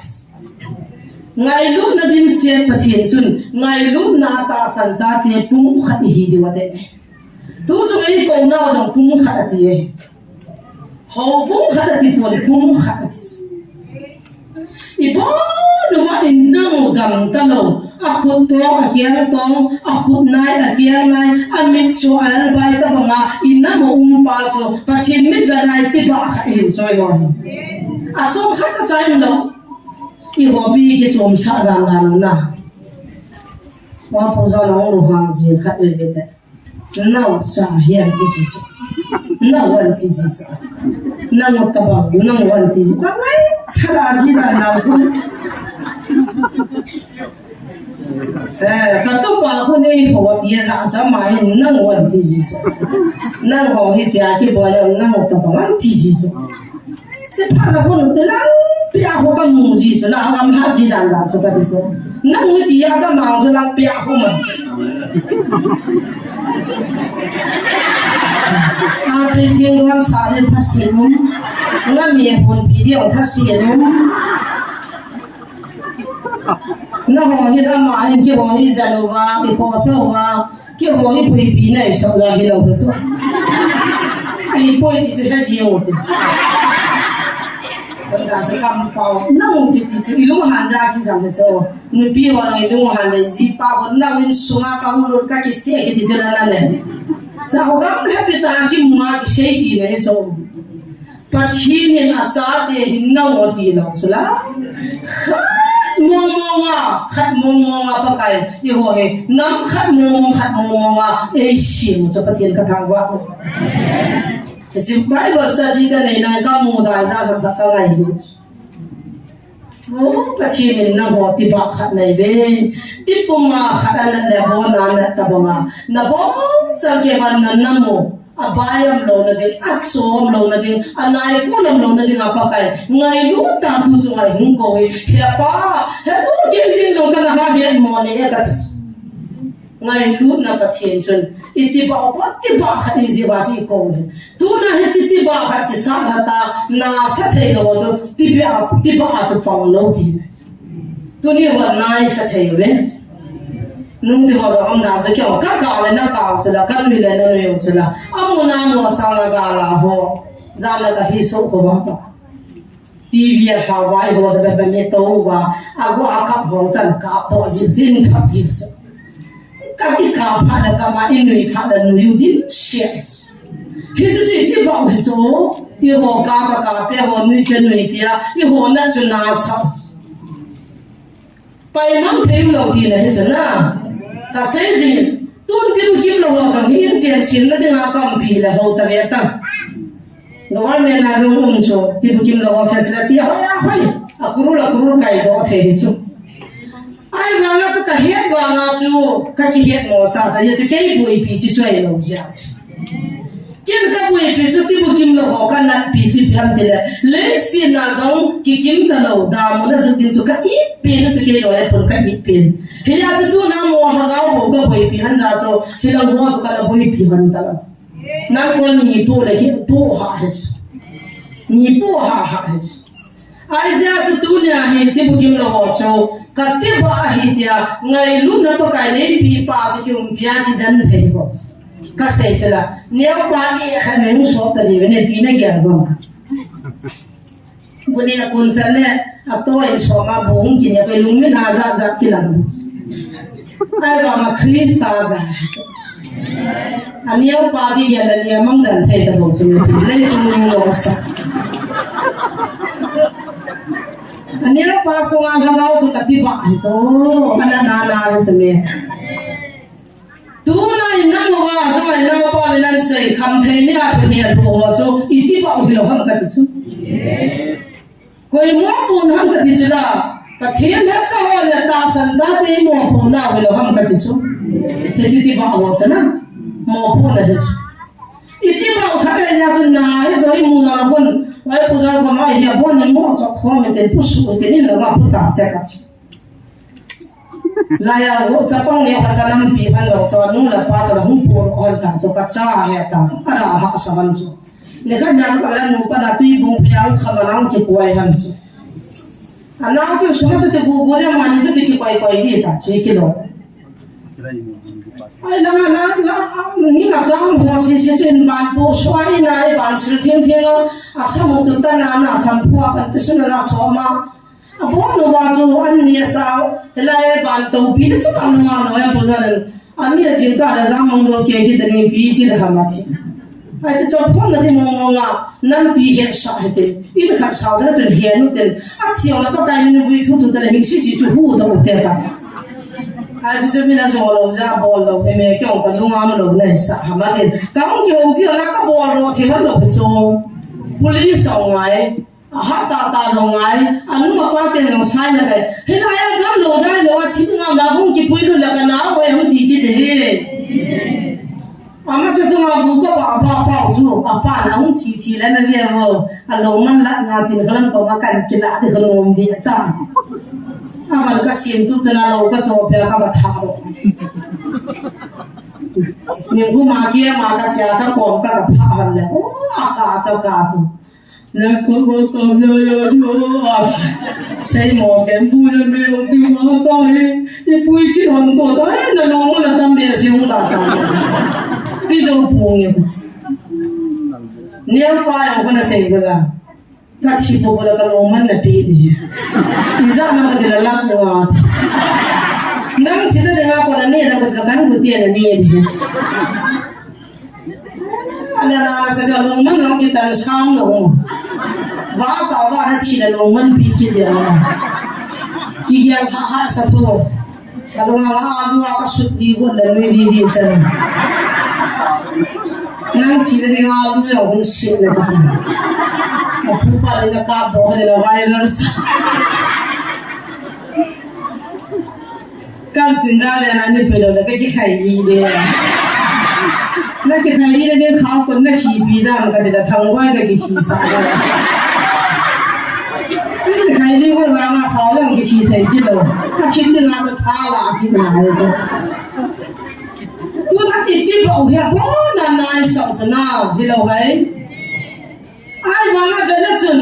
Ngailutna dimset Pathen chun, ngailutna tahsan chate pumkhat ihi diu ati. Tu chu ngai ko nau jong pumkhat ati e. Houbung khat ati pon pumkhat ati. Ibon uva in nang u dam talou. Akhut tong, akeng tong, akhut nai, akeng nai, amit chu albai tabanga, in nang u um pa chu, Pathen mit ga nai tipa khat ihiu choi ho. Achom khat cha chai lou. Ihopi kichom sa dan dan na. Wa po za long lu hang ji khat e ve te. Nau cha hi an ti ji chu. Nau an ti ji chu. Nang tabang, nang an ti ji. Ka ngai, thara ji dan na khu. Eh, ka tu pa khu nei ho ti za cha ma hin nang an ti ji chu. Nang ho hi pia ki bo nang tabang an ti ji chu. Che pha na hun te lang pia ho ka mu ji so la gam ha ji dan dan so ka ti so. Nang u ti ya cha mang so lang pia ho ma. A pe ching don sa de tha si num. Nga mi hon pi de tha si num. Na ho hi la ma hin ki ho hi za lo va, ki ko sa va. Keiho hi puipi nei so la hilou chu. Ahi poi ti chu he ji u te. Kon dan chu kam pau. Nang kiti chu ilung han ja kijam le chu. Nupi ho nang ilung han le ji pa ho nang in sunga ka hu lut ka kise kiti chu la la le. Cha ho gam le pi ta ki ma kise ti le chu. Pathen in achate hin nang u ti lou chu la. Khat mong mong a, khat mong mong a Pakai in, eiho hi, nam khat mong mong, khat mong mong a, eisem u chu Pathen ka thangvah u. Hiche Bible study ka nei nai ka mu dai ja tham ka ngai u. O, Pathen in nangho tipa khat nei ve. Tipuma khat anat le bona anat tabanga. Na bon chang kei vang na nam u. Abai am louna ding, achom louna ding, anai ko lam louna ding a Pakai. Ngailut tah tu chu ngai hung ko e. He pa, he pa, kei jing jong kana ha het mo le ka ti. Ngailutna Pathen chun, i tipa u pa, tipa khat i ji uva chu i ko e. Tuna hiche tipa khat kisah na ta, nasa thei lou chu, tipa, tipa a chu pang lou ti. Tuni ho nasa thei uve. Nung ti ho jong um dan chu keiho, ka ka le na ka u chu la, ka nui le na nui u chu la. Amu na mu asang a ga la ho. Jan la ka hi so ko ba ba. T V a ha vai ho ja ba ba ne to ba. A go a kap ho chan ka po ji jin pha ji chu. Ka ti ka pha na ka ma i nui pha na nui u din sia. Hichu chu i tipa u hi chu, eiho ka cha ka pe ho nui chen nui pia, eiho na chu nasa. Pai mang thei lou ti na hi chu na. Ka sei jin, tun tibukim lou ho jong hi in chen sim na ding a kampi le ho ta ve ta. Government a jong um chu, tibukim lou ho facility a hoi a hoi. A kurul a kurul kai doh thei hi chu. Ahivanga chu ka het vanga chu ka kihet mo sa cha, hichu kei boipi chi chu ahilou jeh chu. Ken ka boipi chu tibukim lou ho ka natpi chu ipi ham tile, leiset a jong kikim talou, damun a jot ding chu ka it pen chu kei loi a pun ka it pen. Hijeh chu tuna mo lhagao bou ka boipi hon jeh chu, hilang ho chu ka na boipi hon talou. Nang kon mi pu le ki pu ha hi chu. Mi pu ha ha hi chu. Aijeh chu tunia hi tibukim lou ho chu, ka tipa ahi tia, ngailutna Pakai neipi pa chu kiumpi a kijen thei bou. Ka sei chu la, neo pa ni khat nei hung sop ta diu ve, neipi na gel bou ka. Bu ne kun chan le, a to in sop ma bu hung kine ko lungmin a jat jat kilang. Ahivanga Christa ja. Aneo pa ji ya la nia mang jan thei ta bou chu mi ti. Lei chu mi lo sa. Aneo pa sunga lhagao chu kati ba hi chu. Ana na na hi chu mi. Tuna in nang uva, zong ai nau pa min an sei, kham thei ni a phe hi a thu ho chu, i ti ba u hi lo ham ka ti chu. Koi mo pu ham ka ti chu la, Pathian lhaksa ho le tahsan chate i mo pu na u hi lo ham ka ti chu. Hi chi ti ba ho chu na, mo pu na hi chu. I ti ba u khat le ya chu na, hi chu i mu na la kun, wai pu zan ko ma hi a bon ni mo chu khom i ten pu su i ten in la ga pu ta te ka ti. Laiya chapang ni khat ka nampi han jong chu, nu le pa chu hung pu hon ta chu ka cha he ta. Ana ha sa han chu. Ni khat na chu ka la nu pa na tui bung pia ang kha ma nang ki kuai han chu. Ana chu suma chu ti gu gu le ma ni chu ti ki kuai kuai ni ta chu ki lo. Ai la la la la ni la ka ho si si chu in ban po swa i na i ban sil thiang thiang a. A sa mu chu ta na na sam pu a kan ti sun la so ma. A bon uva chu an ni a sa, hilai ban to pi chu ka nunga no em pu zan. A mi a jing ka da za mang zo ke ki da ni pi ti da ha ma ti. Ai chu chop khom na ti mong mong a, nampi he sa he te. In khat sa da chu he nu ten. A chiang na pa kai min vui thu thu da hing si si chu hu da u te ka. Ai chu chu mi na zo lo za bol lo, e me ke ong ka nunga ma lo na sa ha ma ti. Ka ong ke ong ji na ka bol ro thi ha lo chu. Police ong ngai. A ha ta ta zong ngai, a nu a pa te zong sai la kai. Hilai a gam lo dai lo a thi nga ma hung ki pui lu la ka na o hung ti ki de he. A ma sa zong a bu ka pa pa pa chu, a pa na hung chi chi la na ve ro. A lo man la nga chin ka lam ko ma kan ki la de ka lo vi ta. A van ka sim tu chana lo ka so pe ka ka tha ro. Ni bu ma ki ma ka cha cha ko ka ka pha han le. O a ka cha ka chu. Na ko ko ko yo yo yo. Sei mo ken bu le me ong ti ma ta he. I pui ki hon to ta he, na no mo na tam be si ong ta ta. Pi zo pu nge. Ni pa ya ko na sei ko la. Ka thi ko la ka lo man na pi di. I za na ka di la la ko wa. Nang thi ta de nga ko na ne na ko ka kan ko ti na ne di. Ana na na sa jong lungman hong kitan sam lo. Va ta va na thi na lungman pi ki dia na. Ki dia ha ha sa tho. Ka lung a alu a ka sut di gon na lui di di sa. Nang thi na ding alu ya hong si na. Ka pu pa na ka do na virus. Kam chin da le na ni pe lo le ka ki khai ni de. Na ki khai ni le ne khao ko na khi pi da ka de la thang wai ka ki khi sa da. Na ki khai ni ko ma ma khao la ki khi thai ki lo. Na khi ni na ta tha la ki na hai cha. Tu na ti ti ba u he bo na nai sa sa na hi lo hai. Ai ma na de na chun.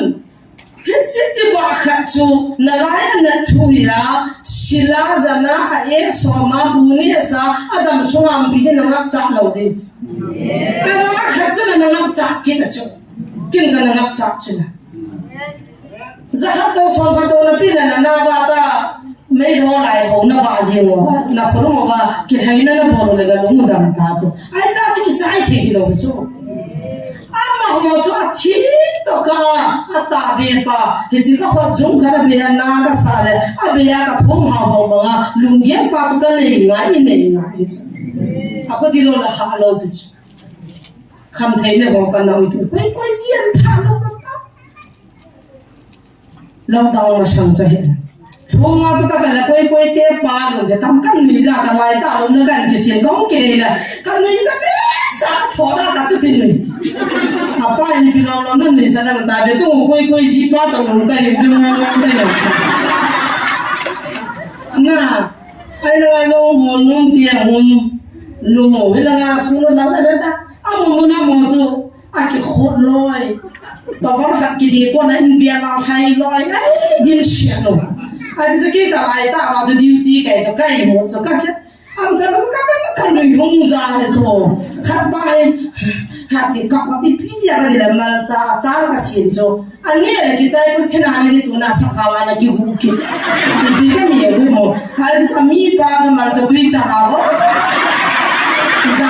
Hiche ti ba khat chu, na lai a na thu hi la, sila zana a e soma bu ni a sa, a dam sunga pi na ngap cha lo di. A ba khat chu na ngap cha kit a chu. Kin ka na ngap cha chu la. Za khat to som khat to na pi na na na ba ta. Mei ho lai ho na ba ji mo, na kholo mo ba, ki hai na na bol le na lung dam ta chu. Ai cha chu ki chai thei hi lo chu. Ama ho chu a thi to ka, a ta be pa, hi chi ka hot jung ka na be na ka sa le, a be a ka thum ha bang bang a, lung gen pa chu ka nei ngai, i nei ngai chu. A ko ti lo la ha lo ti chu. Kham thei ne ho ka na u tu, koi koi sian tha lo na ta. Lockdown masang chu hin. Thunga chu ka bela koi koi te pa lo de tam kan mi ja ka lai ta lo na kan kisin dong ke la. Kan mi ja be sa tho da ka chu tin mi. Apa in pi lo lo na mi sa na ta de tu koi koi ji pa ta lo ka hin pi mo mo ta lo. Na. Ai lo ai lo mo num ti a mo. Lo mo. Hi la nga su lo la da da. A mo mo na mo chu. A kikhut loi. Tawlkhat kiti kona in vial a hai loi. Ai, din sia lo. A ti sa ki sa lai ta, a sa duty kai sa kai mo sa ka ke. Am sa sa ka ka ka lui hung za he cho. Khat ba he. Ha ti ka ka ti pi ti a ka ti la mal sa, sa ka sin cho. Ani a ki sai pun thina ni ki chu na sa ka wa na ki hu ki. Ki pi ka mi hu mo. A ti sa mi pa sa mal sa tui sa ha bo. Sa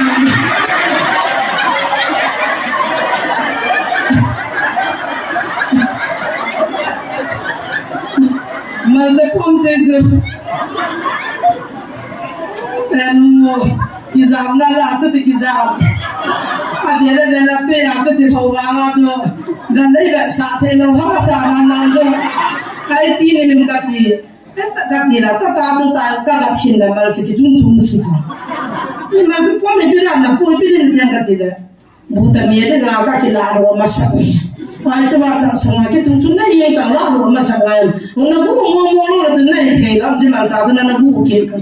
Mal je pom te chu. Enu, kijam na la chu ti kijam. A vela vela pe a chu ti ho wa nga chu. Ga lei ga sa the lo ha sa na na chu. Ai ti ni lim ka ti. Ka ti la ta ta chu ta ka ga thin la mal chu ki chung chung chu. Ni mal chu pom ni pi la na pom pi ni tiang ka ti le. Buta mi te nga ka kila ro masa. Pai chama chang sanga ke tu chu na ye ka la ro masa ngai. Una bu mo mo lo tu na ye thei lam chi mal cha chu na na bu ke ka.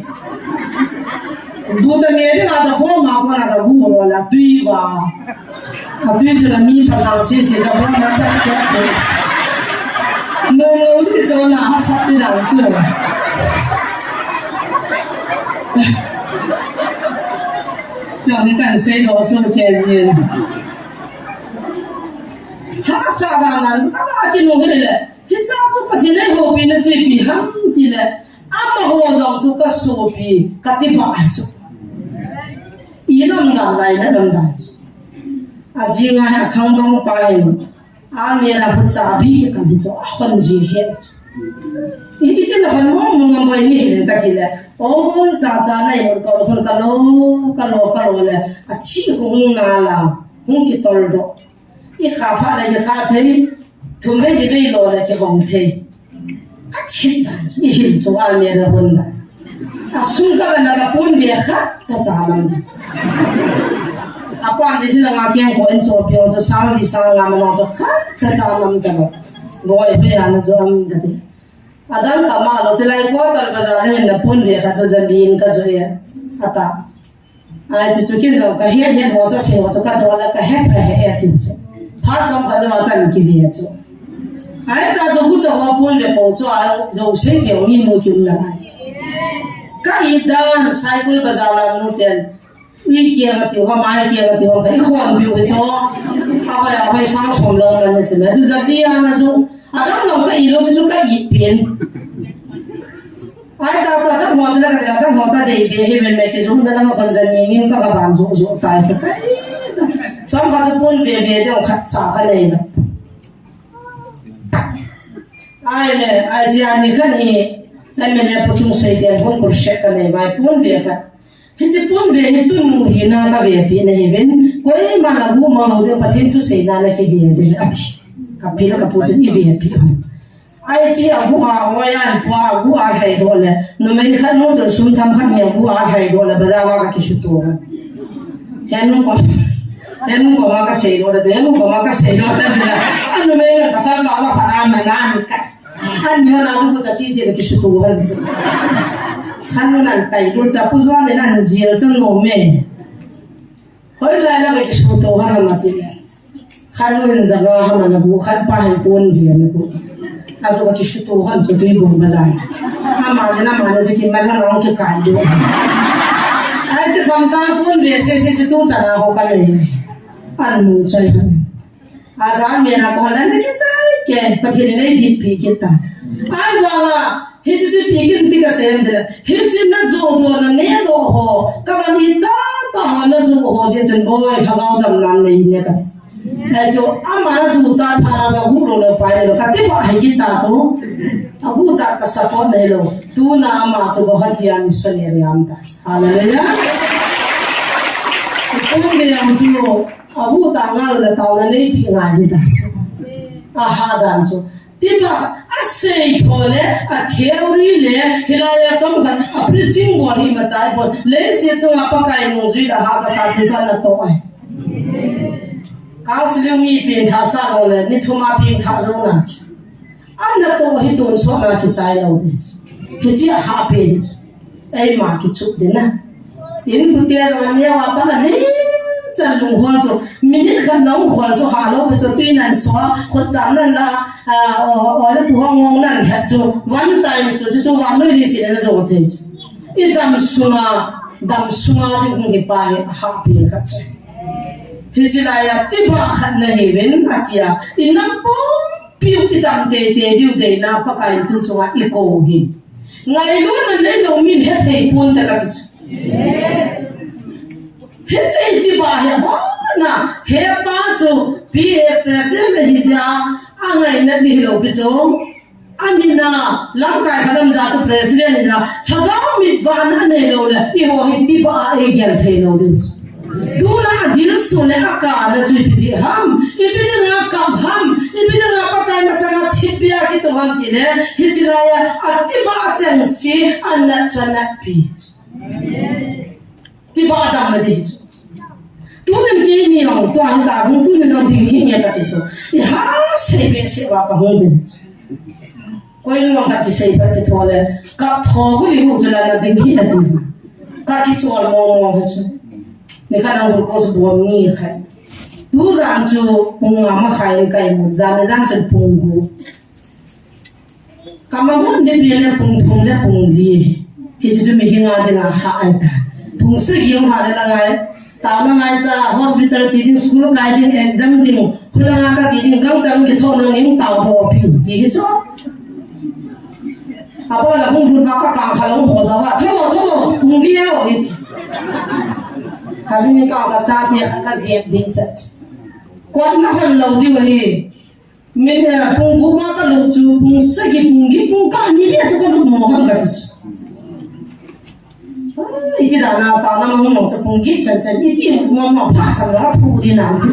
Buta mi te nga ta bo ma ko na ta bu ro la tui ba. A tui chu na mi pa thang si si ta bo na cha ke. Mo mo ni chu na masa ti la chu. Chong ni kan sei lo so ke jin. Hahsa dan nan, ka ba ki nung hi le. Hicha chu Pathen ei houpi na chu ipi ham ti le. Amaho jong chu ka sopi, ka tibah chu. I lam dan lai na lam dan. A jing a hi a khangdong pa hin. Almirah a hutsa a bi kikam hi chu a hon ji he. I, i tin a hon mong mong a boi ni hi ka ti le. O, cha cha na i mut ko hon ka lo, ka lo, ka lo le. A thi hung na la, hung ki tol do. I kha pha le ki kha thei, thum vei li vei lo le ki hong thei. A thi ta, i hil chu almirah hon da. A sung ka ba na ka pon ve kha, cha cha lam. A pan ji la nga kiang ko en so piong chu sang li sang nga ma no chu kha, cha cha lam ta lo. Boi, pe ya na zo am ka ti. A dang ka ma lo, chi lai ko tal bazar le na pon ve kha chu za lin ka zo ya. A ta. Ai chu chu kin zo ka hian hian ho chu se ho chu ka do la ka he pha he e ti chu. Pha chom kha zo a chan ki ve chu. Ai ta chu ku chu ho pon ve po chu a zo se ke mi mu ki um na ai. Ka i dan cycle bazar la nu ten. Ui kia ka tiu, ka mai kia ka tiu, ka i khon piu ka cho. A hoi, a hoi sang som lo ka na chu, na chu za ti a na chu. A dang lo ka i lo chu, chu ka i pin. Ai ta cha ta mo cha la ka ta ta mo cha dei be he men me ki zum da la ma kon za ni min ka ka ban zu zu tai ka kai. Chom ka chu pon ve ve de khat cha ka nei na. Ai le, ai ji an ni khan i, ai me le pu chung sei te hon kur she ka nei vai pon ve ka. Hichi pon ve hi tunu hina ka vepi na hi vin, koima na gu ma lo ding Pathen thu seina na kive ding ati. Ka pi le ka pu chun i vepi. Ai chi a gu a, oi an pu a gu a thei do le. Numei khat nu chun sum tham khat ni a gu a thei do le, bazar a ka kisutu. Henu ko, henu ko ma ka sei do le, henu ko ma ka sei do le. Anu me ka sa ka sa pa na na na ka. An nyo na gu cha chi chi kisutu han su. Khan nu nan kai gu cha pu zo ne nan jil chun no me. Hoi lai na kisutu han ma ti. Khan nu in za ga ha ma na gu khan pa han pon ve na gu. A zo kisutu han chu tui bung ba za. Ha ma ne na ma ne chu ki man han ong ki kai gu. Ai chi kham ta pon ve se se chu tu cha na ho ka le. An nu chai han. Ajan mena ko na ne kichai ke, Pathen in eidip pi kita. Ai wa wa, hichi chi pi kin ti ka sem de. Hichi na jo do na ne do ho, ka ba ni ta ta ho na jo ho je chen boi ha gau dam nan nei ne ka. Na jo ama na tu cha pha na jo gu lo lo pai lo ka ti ba hai kita jo. A gu cha ka support nei lo. Tu na ama jo go ha ti a missionary am ta. Hallelujah. Ko me am jo. A gu ta ngal le tau le nei pi ngai hi ta chu. A ha dan chu. Ti pa a sei tho le a theory le hilai a chom khan a preaching bol hi ma chai pon. Le si chu a Pakai nung zui da ha ka sa pi chan na to ai. Counseling mi pin tha sa ho le ni thum a pin tha zo na chu. An na to hi tun so na ki chai lo de chu. Hi chi a ha pe hi chu. Ei ma ki chup de na. In ku te jong an neo a pan a le chan lung hol chu. Minute khat nung hol chu ha lo be chu tui nan so. Khut cham nan la. A, o, o, o, pu hong ngong nan khat chu. One time chu chu chu one noi li si na zo thei chu. I dam sunga, dam sunga ding hung hi pa hi a ha pi khat chu. Hi chi lai a ti ba khat na hi vin a ti a. I na pom piu i dam te te diu te na Pakai tu chunga i ko hi. Ngailutna nei lo min he thei pon ta ka ti chu. Hichi ti ba hi a bona, he pa chu P S president le hi ja, a ngaina ti hi lo pi chu. Amina, lamkai khat lam ja chu president ina, lhagao mit vahna anei lou le, eiho hi tibah a eigel thei lou ding. Tuna adil suh le akana chu ipi jeh ham, ipi dinga kap ham, ipi dinga Pakai masanga thipbeh a kitou ham ti le, hiche lai a, atibah chengse, anat chu anatpi. Tibah damna ding chu. Tunin keini jong, tua hin ta hung tunin jong ding hi nge kati chu. Iha sei behseh uva kahung ding chu. Koi nung khat kisei phat kitho le, ka tho gu li gu chu la na ding hi na ding. Ka kichol mong mong hi chu. Nikhat nang glucose bom ni khai. Tujan chu pung nga makhai in ka imut, jan le jan chu pung gup. Ka mamun ding pen le pung thum le pung li. Hiche chu mihem a dinga hah ahitai. Pung sagi hung hah le la ngai. Taona ngaicha, hospital che ding, school kai ding, exam ding, khulanga kache ding, gangchang kithoh nang ning tao ro pi, ti hi chu. Abol a hung lut ma kakang kha lou ho da ba, tho lou, tho lou, pung li a o hi. Ka bin ka kachate kha kajep ding cha. Kon na hon lou ding ahi. Min, eh, pung gup ma kalut chu, pung sagi, pung get, pung kah ni beh chu kalut mo ham kati chu. Ah, iti dan a, taona ma hung mong chu pung get chan chan, iti mo mo pha sam la thu di nan ti.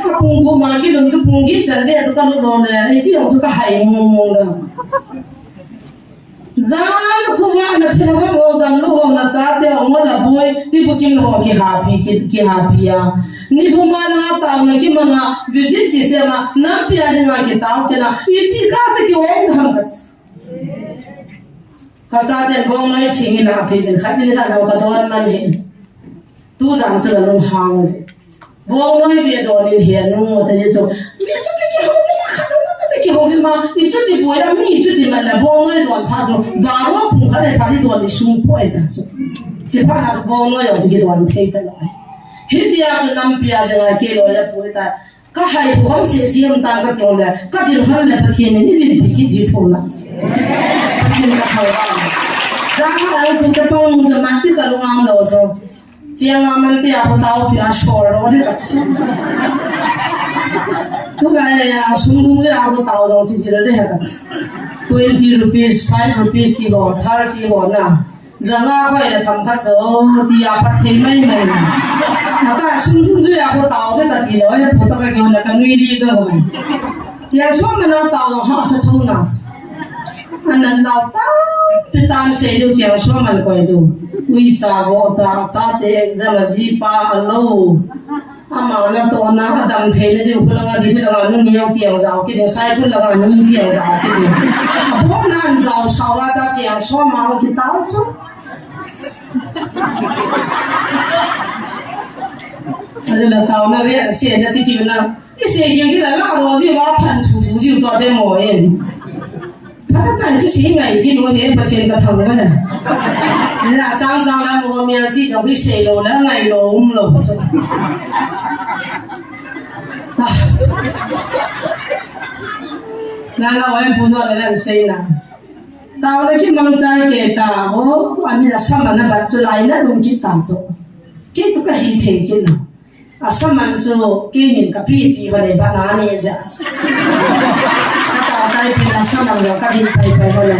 A pung gup ma kilut chu pung get chan beh chu kalut lou le, iti jong chu kahai mong mong le. Jan khovah na thilha ho dam lou ho na chate ho mo la boi, ti bukim ho kihapi, ki, kihapi a. Ni huma na taona kimanga, visit kisema, nampi a dinga kitao kina, iti kah chu kiong ham kati. Ka chaten bongnoi thing in api min khat min khat jong kadon man hi. Tujan chu la lunghang uve. Bongnoi ve don in he nu te ji chu. Mi chu ki kihou ni ma khat nu te kihou ni ma. I chuti boi a mi chuti ma la bongnoi don pha chu. Baro pung khat le pha ni don i sung poi ta chu. Chi pha na chu bongnoi jong chu kidon thei ta lai. Hitia chu nampi a dinga kiloi a pui ta. Ka hai hu ham se siam tam ka tiong le, ka dil ham le Pathen in i dinpi kit ji thou na. Pathen ka thangvah. Jang ha ang chu chapang chu mat ti ka lung ang lou chu. Chiang a man ti a hu tao pi a shor lou de ka ti. Tulai le a sum dung le a hu tao jong ti sil de ka ti. Twenty rupees, five rupees ti ho, thirty ho na. Janga hoi le tham khat chu, ti a pat thei mai mai. Ata sum thum ju ya ko tao de ka ti lo, he pu ta ka kyo na ka nui di ka hoi. Chiang sum mana tao lo ha sa thou na. Anan nau ta, pi tan sei du chiang sum man koi du. Ui cha vo cha, chate exam a ji pa a lo. Ama natohna, adam theina diu, khulanga di thilanga nu neo tiang jao kit ding, sai khulanga nu tiang jao kit ding. Abona an jao sao a cha chiang sum ma kitao chu. Adela taona ria se na ti kivna. I se kivna la ro ji wa than thu thu ji to de mo en. Phatah tah in chu sei ngai kit u hi, Pathen ka thangvah na. Ina chang chang la mo mi a chi dong hi sei lou la ngai lou um lou. Na la oi pu jo le lan sei na. Taona kimang chai kei ta o, ami la sama na bat chu lai na lung kit ta chu. Kei chu ka hi thei kit na. Asaman chu keinin ka pipi ho le bana ne ja. Ka ta chai pi asaman lo ka din pai pai ho le.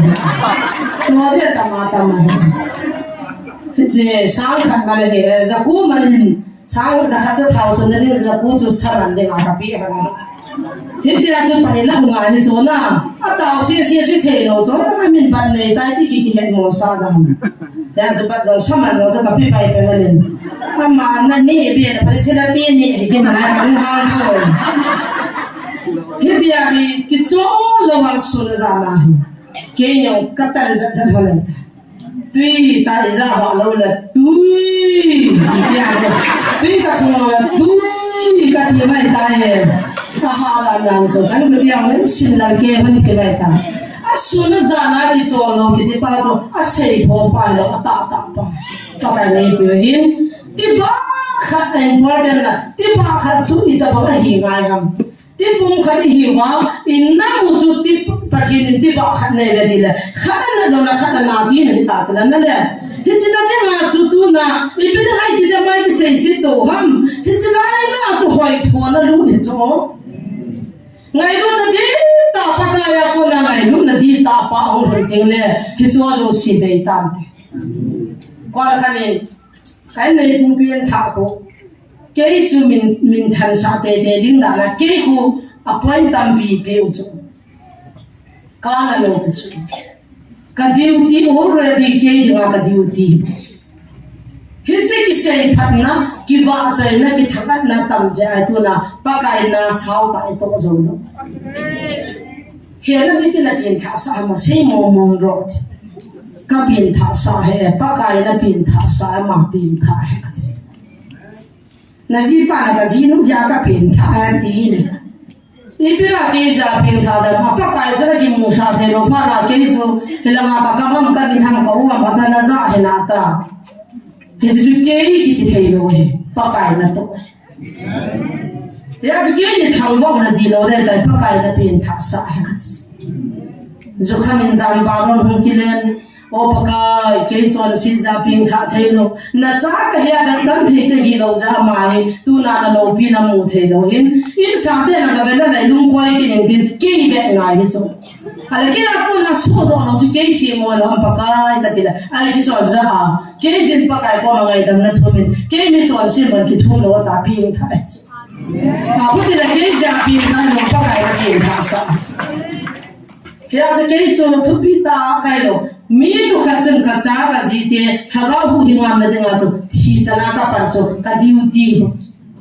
Chu de tama tama he. Che sang khat ma le he, jaku man hin, sang jakhat chu thao sun de ning jaku chu saman de ka pi ho le. Hitia chu pani la hunga ni chu na. Atao se se chu thei lo chu na min ban nei tai ti ki ki het mo sa dam. Tia chu pat jong saman jong chu ka pi pai pai ho le. Ama na ni be na pare chila ti ni he ke mana ka hung hang ko. Hitia hi kichol lou a sun jana hi. Kei jong ka tan jat jat ho le ta. Tui ta ija ba lou le tui. Hitia ko. Tui ka sung lou le tui ka ti mai ta he. Ka ha la nan chu kan ko tia ngan sin la ke hun ti mai ta. A sun jana kichol lou kiti pa chu a sei tho pa lou a ta ta pa. Pakai neipiu hin, tibah khat important na, tibah khat chu itobang ahi ngai ham. Tipum khat ihi uva, inam u chu ti, Pathen in tibah khat nei ve ti le, khat ana jong le khat ana ti na hita chu na le. Hiche na dinga chu tuna, ipi dinga i kidem a i kisei sit to ham. Hiche lai na chu hoi tho na lut hi chu. Ngailutna ding Pakai a kona ngailutna dihtah pa ahung lhun teng le, hichea jouse bei tante. Koi khat in, kahin nei pumpi in thah khu. Kei chu min, min thansah teitei ding dan a, kei khu a point tampi pe u chu. Kana lou pi chu. Ka duty already kei dinga ka duty. Hiche kisei phatna, kivahchoina, kithangatna tam jeh a tuna, Pakai na sao tah i toh jou lou. He la mi ti na pengthah sah ma sei mong mong lou ti. Ka pengthah sah e, Pakai na pengthah sah e, ama pengthah e ka ti. Na jipa na ka jinu jeh a ka pengthah e ti ni. Ipi a kei jeh a pengthah dan a, Pakai chu na kimusah thei lou phat a kei chu, hilanga ka kam ham ka min ham ka u ham a cha na ja hi na ta. Hichu kei kiti thei lou hi, Pakai na toh. Hijeh chun kei ni thangvah na di lou le tai, Pakai na pengthah sah hi ka ti. Jukham in jan baron hung kilen. O Pakai, kei chonset jeh a pengthah thei lou. Na cha ka hi a ka tan thei ka hi lou jeh a ama hi, tuna na loupi na mu thei lou hin. Insung te na ka vet na lai lungkoi kit in tin, kei vet ngai hi chu. Ale kei a kona sodoh lou chu kei themmo lou ham Pakai ka ti le. Ai chu chon jeh a, kei jin Pakai koma ngaidam na thum in, kei mi chonset man kithum lou ta pengthah hi chu. A, khuti le kei jeh a pengthah lou Pakai na pengthah sah hi chu. Hijeh chun kei chu thupi tah a ka hi lou. Mi nu khat chun ka cha ka ji te, lhagao huhhing ngamna dinga chu, thi chan a ka pan chu, ka duty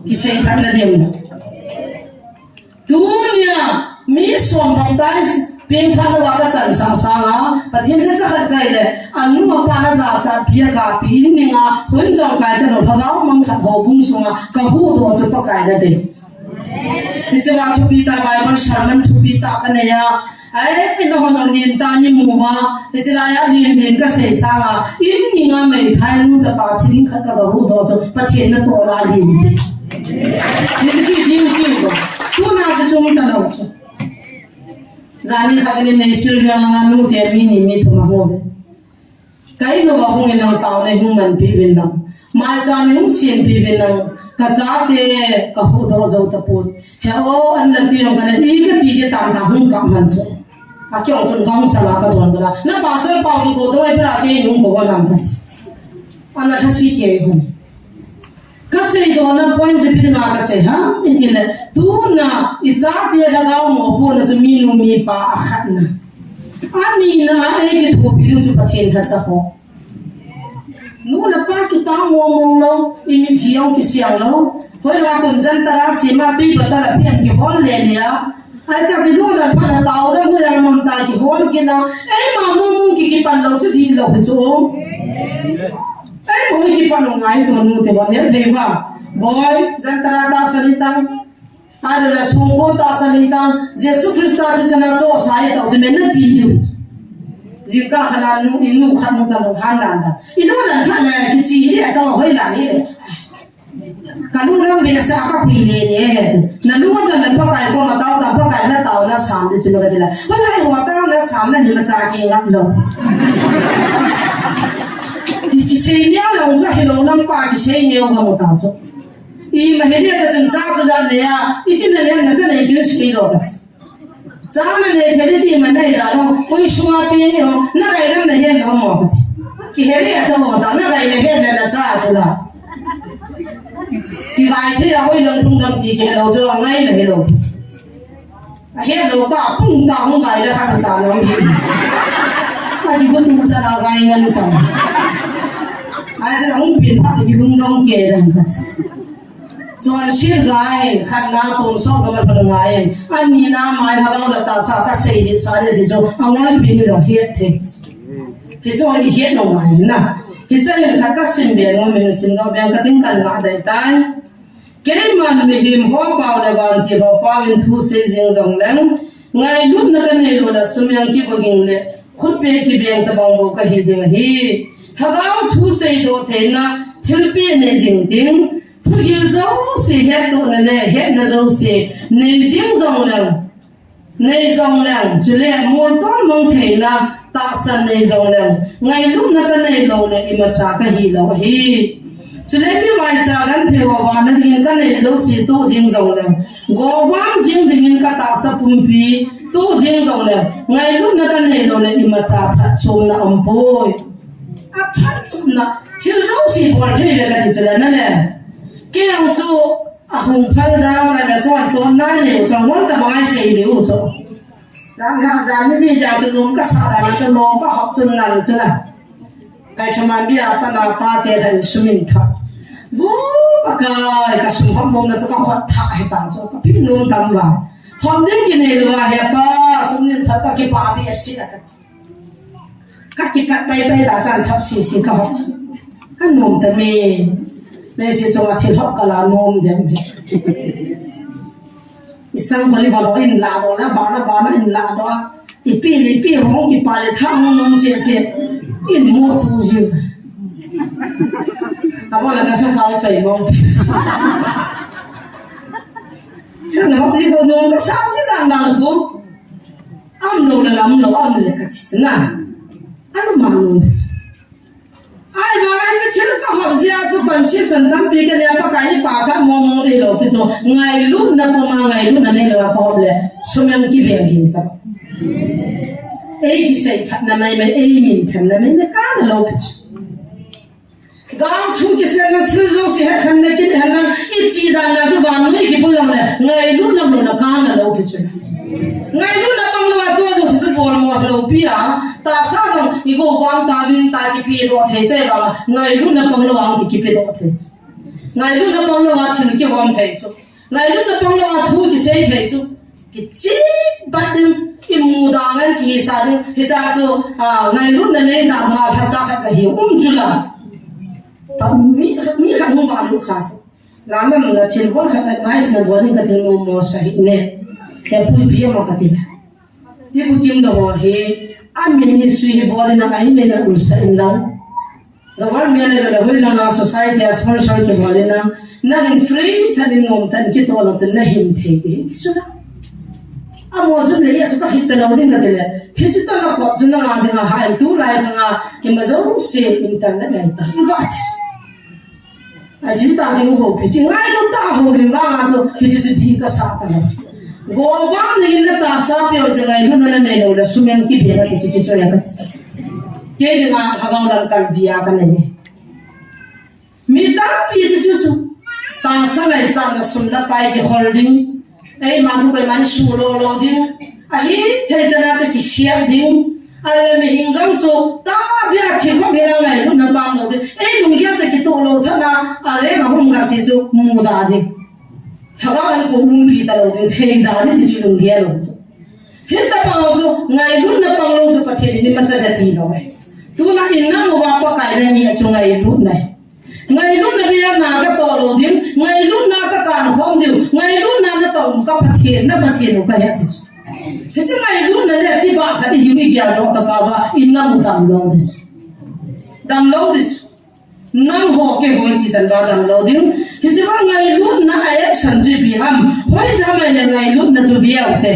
kisei phatna ding. Tunia, mi som baptize, pengthah lou a ka chan sang sang a, Pathen ka cha khat ka hi le, anu apa na jachat pi a ka pi in ning a, hun jong kai ta lou, lhagao mang khat houbung sunga, ka huhdoh chu Pakai na ding. Hiche a thupi tah Bible sermon thupi tah ka nei a. Ai, na hon a lin tah ni mu va. Hiche lai a lin lin ka sei sang a. In ni nga mei thai nu chapa thi ding khat ka ga huhdoh chu Pathen na toh na lin. Hiche chu diu diu ko. Tuna chu sum ta lou chu. Jani kha ni nei sil yang nga nu te mi ni mi thum a ho ve. Ka in uva hung in lang taona hung manpi uvin lang. Maicham hung sempi uvin lang. Ka chate ka huhdoh jou tapon. He o, an la tui ang ka na ni ka ti ti tam ta hung kap man chu. A kiong chun ka hung chala ka don bala. Na pastor pau ki ko to ai pra ke hung ko lam ka ti. Ana thasi ke hung. Ka seidohna point chu ipi dinga ka sei ham, i ti le, tuna i chate lhagao mopohna chu minu mipa a khatna. A nina a ei kithopi diu chu Pathen lhacha ho. Nu le pa kitao mong mong lou, i mitlhi jong kisiang lou. Hoilanga kum jan tara sima tui bottle a phem kihol le le a. Ai cha chu nu dan phat a tao le hu ya mam ta kihol kit na. Eima mong mong ki kipan lou chu dihlou chu. Ei, boi kipan u ngai chu nu te bol le thei va. Boi, jan tara tahsan in tang. Alo la sungko tahsan in tang. Jesu Christa thi sana cho sai tau chu men na ti diu. Jingkah khat a nu, i nu khat nu cha nu han dan dan. I nu dan khat na kichi le tau hoi la hi le. Ka nu ram be sa ka pi le le. Na nu dan na Pakai koma tao ta Pakai na taona sam di chu ka ti la. Pakai ho taona sam na ni ma cha ki ngap lou. Ki, kisei neo lou chu hilou lam pa kisei neo ngam ta chu. Ima hi le ta chun cha chu jan le a, i tin na le na cha nei chu sei lou ka ti. Cha na nei thei ti ma nei da lou, koi sunga pe ni ho, na kai lam na hian lou mo ka ti. Ki he le ta ho ta, na kai na hian na cha chu la. Ki kai thei a hoi lang thung dam ti ki he lou chu a ngai na he lou. A hian lou ka pung ta hung kai le kha ta cha lou hi. A di ko tu cha na kai ngan cha. Ai sa hung pin pha ki lung dong ke dang ka ti. Chonset ngai, khatna tonsot ka man ngai. Anina mai lhagao le tahsa ka sei le sa le ti chu, angol pi ni jong hiat thei. Hichu hi hiat ngai na. Hiche hin khat ka sim be ngai, min sim ngai be ka ting kan nga dai tai. Keiman mihem ho pao le vantil ho pao in thu sei jing jong leng, ngailutna ka nei lou le sum jong kivo ging le, khutbeh kibeng tabang bou ka hi ding ahi. Lhagao thu seidoh theina thilpeh nei jing ding, thugil jouse hettohna le hetna jouse nei jing jong leng, nei jong leng, chule moltol mang theina tahsan nei jong leng, ngailutna ka nei lou le imacha ka hi lou ahi. Chule mi vaicha genthei ho vahna dingin kanei jouse toh jing jongle, govam jing dingin katahsa pumpi toh jing jongle, ngailutna kanei loule imacha phatchomna aumpoi. Aphatchomna, thil jouse bol thei ve kati chule nale. Kei jong chu ahung phal dang le chun toh nai le chun ngon ta bangai sei le u chu. Lang ha jan ni ni da chu lung kasa da chu lung kahop chun nan chu na. Kai thaman bia pa na pa te khan sumin tha. Bu pa ka ka sum hom bom na chu ka khot tha he ta chu ka pi num tam va. Hom ding kinei lou va he pa sumin tha ka kipa bi a si a ka. Ka kipa pai pai ta chan tha si si ka hop. Ka num ta me. Le si chu a thil hop ka la num dem he. Isang pali balo in la do la bana bana in la do. Ipi ipi hong kipa le tha hong nong che che. In mo tu ji. Abo la ka sa ka chai mo. Kan hop ji ko nong ka sa ji dan dan ko. Am lo la lam lo am le ka chi na. Anu ma nong. Ai, ma ai chu thil ka hop jia chu confusion tampi ka nei a, Pakai ni pachat mong mong ding lou pi chu. Ngailutna puma ngailutna nei lou a ka hop le, sum jong kibeng ging ta. Ei kisei phatna mai mai, ei minthanna mai mai kana lou pi chu. Gam thu kiselna thil jouse hetna kit hetna, i chi dan na chu vannoi kipui jongle, ngailutna muna kana lou pi chu. Ngailutna pang lou a chu jouse chu bol mo lou pi a, tahsa jong i go vang ta vin ta kipe doh thei chu vang, ngailutna pang lou a ki, kipe doh thei chu. Ngailutna pang lou a thil kihom thei chu. Ngailutna pang lou a thu kisei thei chu. Kichi bat ding, i muda ngan kisa ding, hicha chu, ah, ngailutna nei ta ma lhacha khat ka hi um chu la. Pa mi, mi khat hung va lut kha chu. La nam na thil bol khat advice na bol in ka thil nom mo sa hi ne. He pui pi mo ka ti na. Ti bu kim do ho hi, a ministry hi bol in a hi ne na um sa in lang. Government le le hoi langa society a sponsor kibol in a, na hin free tah in nom tah in kitoh lou chun na hin thei ti hi ti chu la. A mo chun le ya chu ka hit ta lou ding ka ti le. Hi chu ta la ko chu na nga ding a ha in tu lai ka nga ki ma jouse internet ngai ta. Ka ti. A chi ta chi ho pi chi ngai lou ta ho lim ba nga chu pi chi chu thi ka sa ta lou. Go ba ni na tahsa pi o chi ngai lou na na nei lou la sum jong kibe na ti chi chi chu ya ka ti. Kei dinga lhagao lam kalbi a ka nei. Mi tampi chu chu chu. Tahsa ngaichatna sum le pai kihol ding. Eima thu keima suh lou lou ding. Ahithei chan a chu kisiam ding. Ahile mihem jong chu tahbeh a thi khop hi la ngailutna pang lou ding. Ei lunggel toh kitoh lou tah a, ahile ahung gah si chu muda ding. Lhagao in ko umpi ta lou ding, thei da ding ti chu lunggel lou chu. Hitabang chu, ngailutna pang lou chu Pathen in imacha ding ti lou e. Tuna in nang uva Pakai na ni a chu ngailutna e. Ngailutna bia na ka toh lou ding, ngailutna ka kan khom ding, ngailutna na toh ka Pathen, na Pathen u ka he ti chu. Hiche ngailutna le ti ba khat i hiu i gel doh tah uva, in nang u dam lou ding chu. Dam lou ding chu. Nang ho keiho ti chan ba dam lou ding. Hiche ba ngailutna a action chu ipi ham. Hoiche ham ahile ngailutna chu veu te.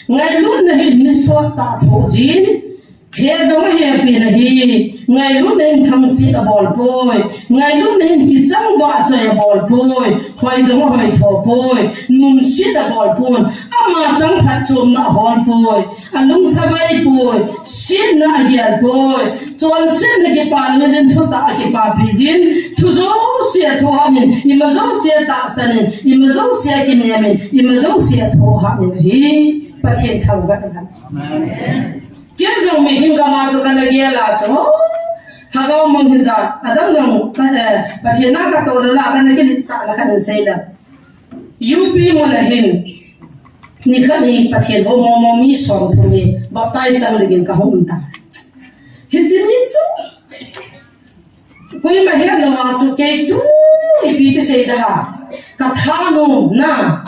Ngailutna hin ni sot tah thoh jin. He jong ahepi na hi. Ngailutna hin thangsit abol poi. Ngailutna hin kichang vahchoi abol poi. Hoi jong ahoi tho poi. Nunsit abol poi. Ama chang phatchomna ahol poi. Alungsa bai poi, setna agel poi, chonsetna kipa lou in thutah a kipapi jin, thu jouse athoh hat in, ima jouse atahsan in, ima jouse akinem in, ima jouse athoh hat in ahi. Pathen thangvah in. Amen. Ken jong mihem gam a chu kana gel a chu, lhagao mang hijat, adang jong, eh, Pathen a katoh lou a kana kiletsah na kana sei lou. U P mun a hin, nikhat hi Pathen ho momo mi somthum hi baptize chang dingin kahung um ta. Hiche ni chu, koima het lou a chu kei chu, ipi ti sei da ha, ka thanom na.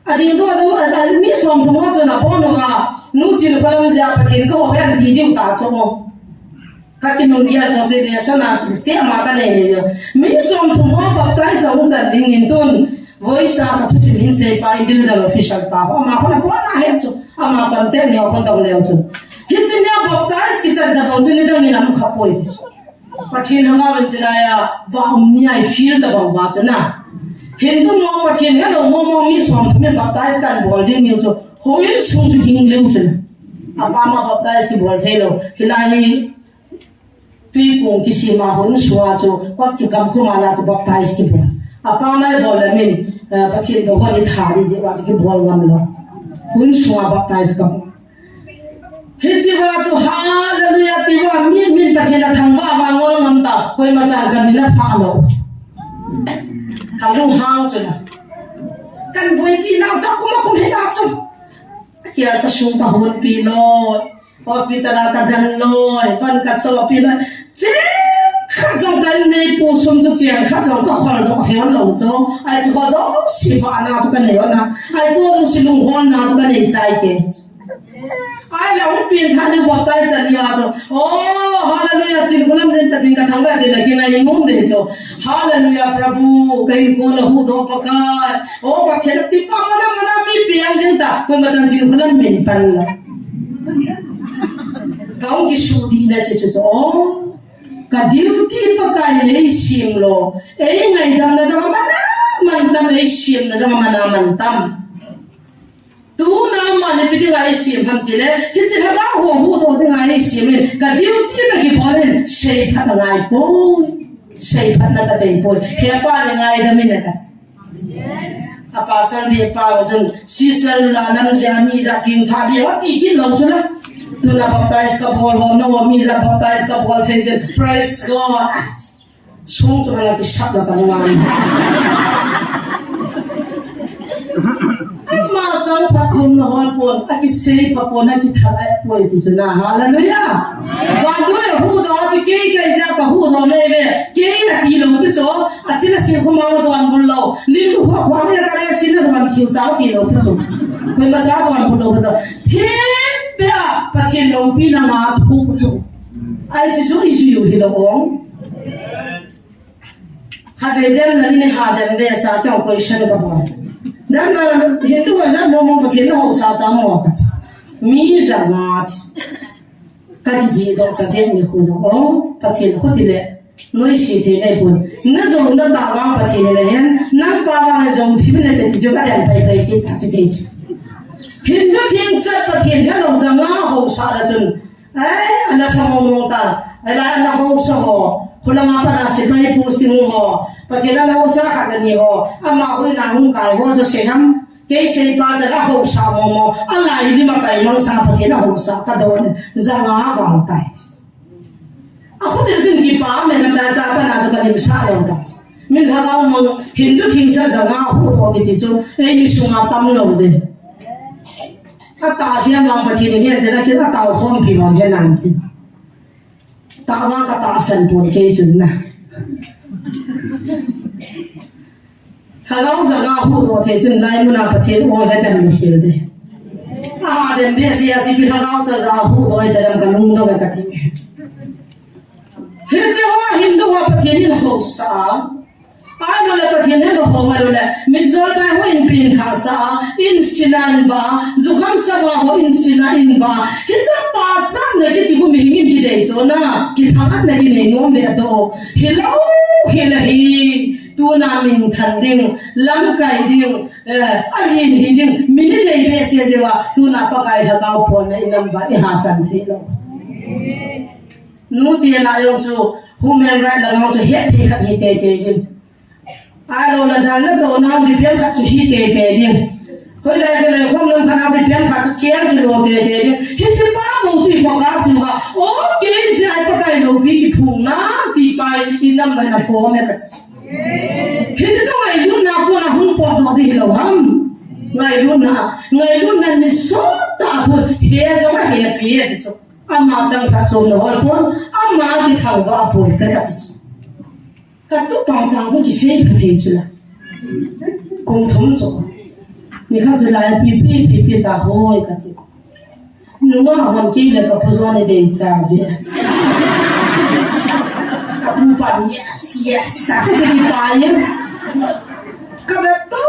Ading to chu, a, a, mi somthum ho chu na bon uva, nu Chilkholam jeh a Pathen kaho hen ti diu ta chu mo. Ka kinung gel chu che le sona Christian ma ka nei nei jo. Mi somthum ho baptize a hung chan ding in tun. Voice a ka thusim hin seipa intelligent official pa ho. Ama khun a pona he chu. Ama contact ni ho khun tong leu chu. Hiche nia baptize kichan da bang chu nidang in amu kha poi ti chu. Pathen lhagao in chilai a, va um ni a i feel tabang uva chu na. Hindu mo Pathen helou mo mo mi som thum in baptize kan bol ding mi chu. Houin sung chu ging leu chu na. Apa ma baptize kibol thei lou. Hilai hi tui kung kisima houin sunga chu, kot kikam khuma la chu baptize kibol. Apa ma i bol le min, eh, Pathen to hon i tha di jeh uva chu kibol ngam lou. Houin sunga baptize kabol. Hiche va chu hallelujah ti va, min, min Pathen a thangvah a va ngol ngam ta, koima chan ka min a phah lou. Ka lunghang chu na. Kan boipi nau chu kum a kum hita chu. Kia cha sung ka honpi lou. Hospital a ka jan lou, van ka chohpi lou. Cheng khat jong kan nei pu sum chu cheng khat jong ka khol doh thei lou chu. Ai chu ho jouse vahna chu ka nei na. Ai chu ho jouse lungholna chu ka nei chai kei. Ai la hung pin tha ni baptize chan ni a chu. Oh, hallelujah, Chinkholam jen ka jing ka thangvah te la kingai nom de chu. Hallelujah, Prabhu, ka hinkho na huhdoh Pakai. Oh, Pathen a tipa mana mana mi piang jing ta. Koima chan Chinkholam min pan lou. Ka hung kisudih na chu chu chu. Oh, ka duty Pakai in ei sem lou. Ei ngaidamna jong aman aman tam, ei semna jong aman aman tam. Tuna mani ipi dinga i sem ham tile, hiche lhagao ho huhdoh dinga i sem in, ka duty ka kibol in, seiphatna ngai poi, seiphatna ka thei poi, hepa le ngaidam in a ka. A pastor mi pa chun, sister la nam jia mi ja ping tha di, hoti kit lou chu la. Tuna baptize ka bol ho, no mi ja baptize ka bol thei jin, praise God. Sung chu ana kisap la ka ngai. Ama chang phat sum na hol pon, a kisei pha pon, a kithat a poi ti chu na. Hallelujah. Van noi huhdoh chu kei kei ja ka huhdoh nei ve. Kei a ti lou pi chu. A chila si khuma donbut lou. Lim hu khua me ka re si na donbut thiu cha ti lou pi chu. Koima cha donbut lou pi chu. Thempe a Pathen loupina nga thu chu. Ai chu chu i ju hi lou ong. Khatvei dem na ni ha dem ve sa kya question ka bol. Dem na Hindu a ja mo mo Pathen na hausa ta mo ka. Mi ja nga. Ka kijih doh sa dem ni khu jong. Oh, Pathen khu tile. Noise thei nai pon. Na jong na tah vang Pathen le hen. Nang pa vang jong thim ne te ti chu ka dem pai pai kit ta chu kei chu. Hindu theng sat Pathen helou ja nga hausa la chun. Ai, ana sa mong mong ta. Ai la ana hausa ho. Khulanga pana sepai posting ho. Pathen ana hausa khat le ni ho. Ama hui na hung kai ho jo se ham. Kei seipa cha la hausa mong mong. A lai lim a kai mang sa Pathen a hausa ka don. Ja nga val tai. A khu te chun kipa me na ta cha pana cha ka lim sa lou ta. Min lhagao mang Hindu theng sat ja nga huhdoh kiti chu. Ei ni sunga tam lou de. A ta hiam vang Pathen in hian te na kin a tao khom pi vang hian an ti. Ta vang ka tahsan pon kei chun na. Lhagao ja nga huhdoh thei chun lai muna Pathen o he tem lo hil de. A ha dem de sia chi pi lhagao cha ja huhdoh he tem ka lungdoh ka ti. Hiche ho Hindu ho Pathen in hausa. Ailou le Pathen helou ho ailou le, mitchol pai ho in pengthah sah a, in sin a in vah a, jukham sanga ho in sin a in vah a. Hiche pachatna kiti khu mihem in kidei chu na, kithangatna kinei nom ve a to. Hilou, hile hi, tuna minthang ding, lamkai ding, eh, alen hi ding, min i dei behseh jeh uva, tuna Pakai lhagao ponna in um uva, i hahchan thei lou. Nute na jong chu, human right lang jong chu het thei khat hi teitei ding. Ailou le dan na to nau chi piam khat chu hi teitei ding. Hoilai kei le khom lam khat nau chi piam khat chu chiang chu lo teitei ding. Hiche pa bou chu i focus uva. O kei jeh a Pakai loupi kiphong nam ti pa in um uva na khom e ka ti. Hiche chu ngailutna kona hung potdoh ding hilou ham. Ngailutna, ngailutna ni sot tah thu he jong a hepi e ti chu. Ama chang phat chom na hol pon, ama kithangvah poi ka ti chu. Ka tupa chang khu kisei pha thei chu la. Kum thum chu. Nikhat chu lai pi pi pi pi ta hoi ka ti. Nunga hon kei le ka pu John i dei cha ve. Ka pu pa yes, yes, ka ti ti pa ye. Ka ve to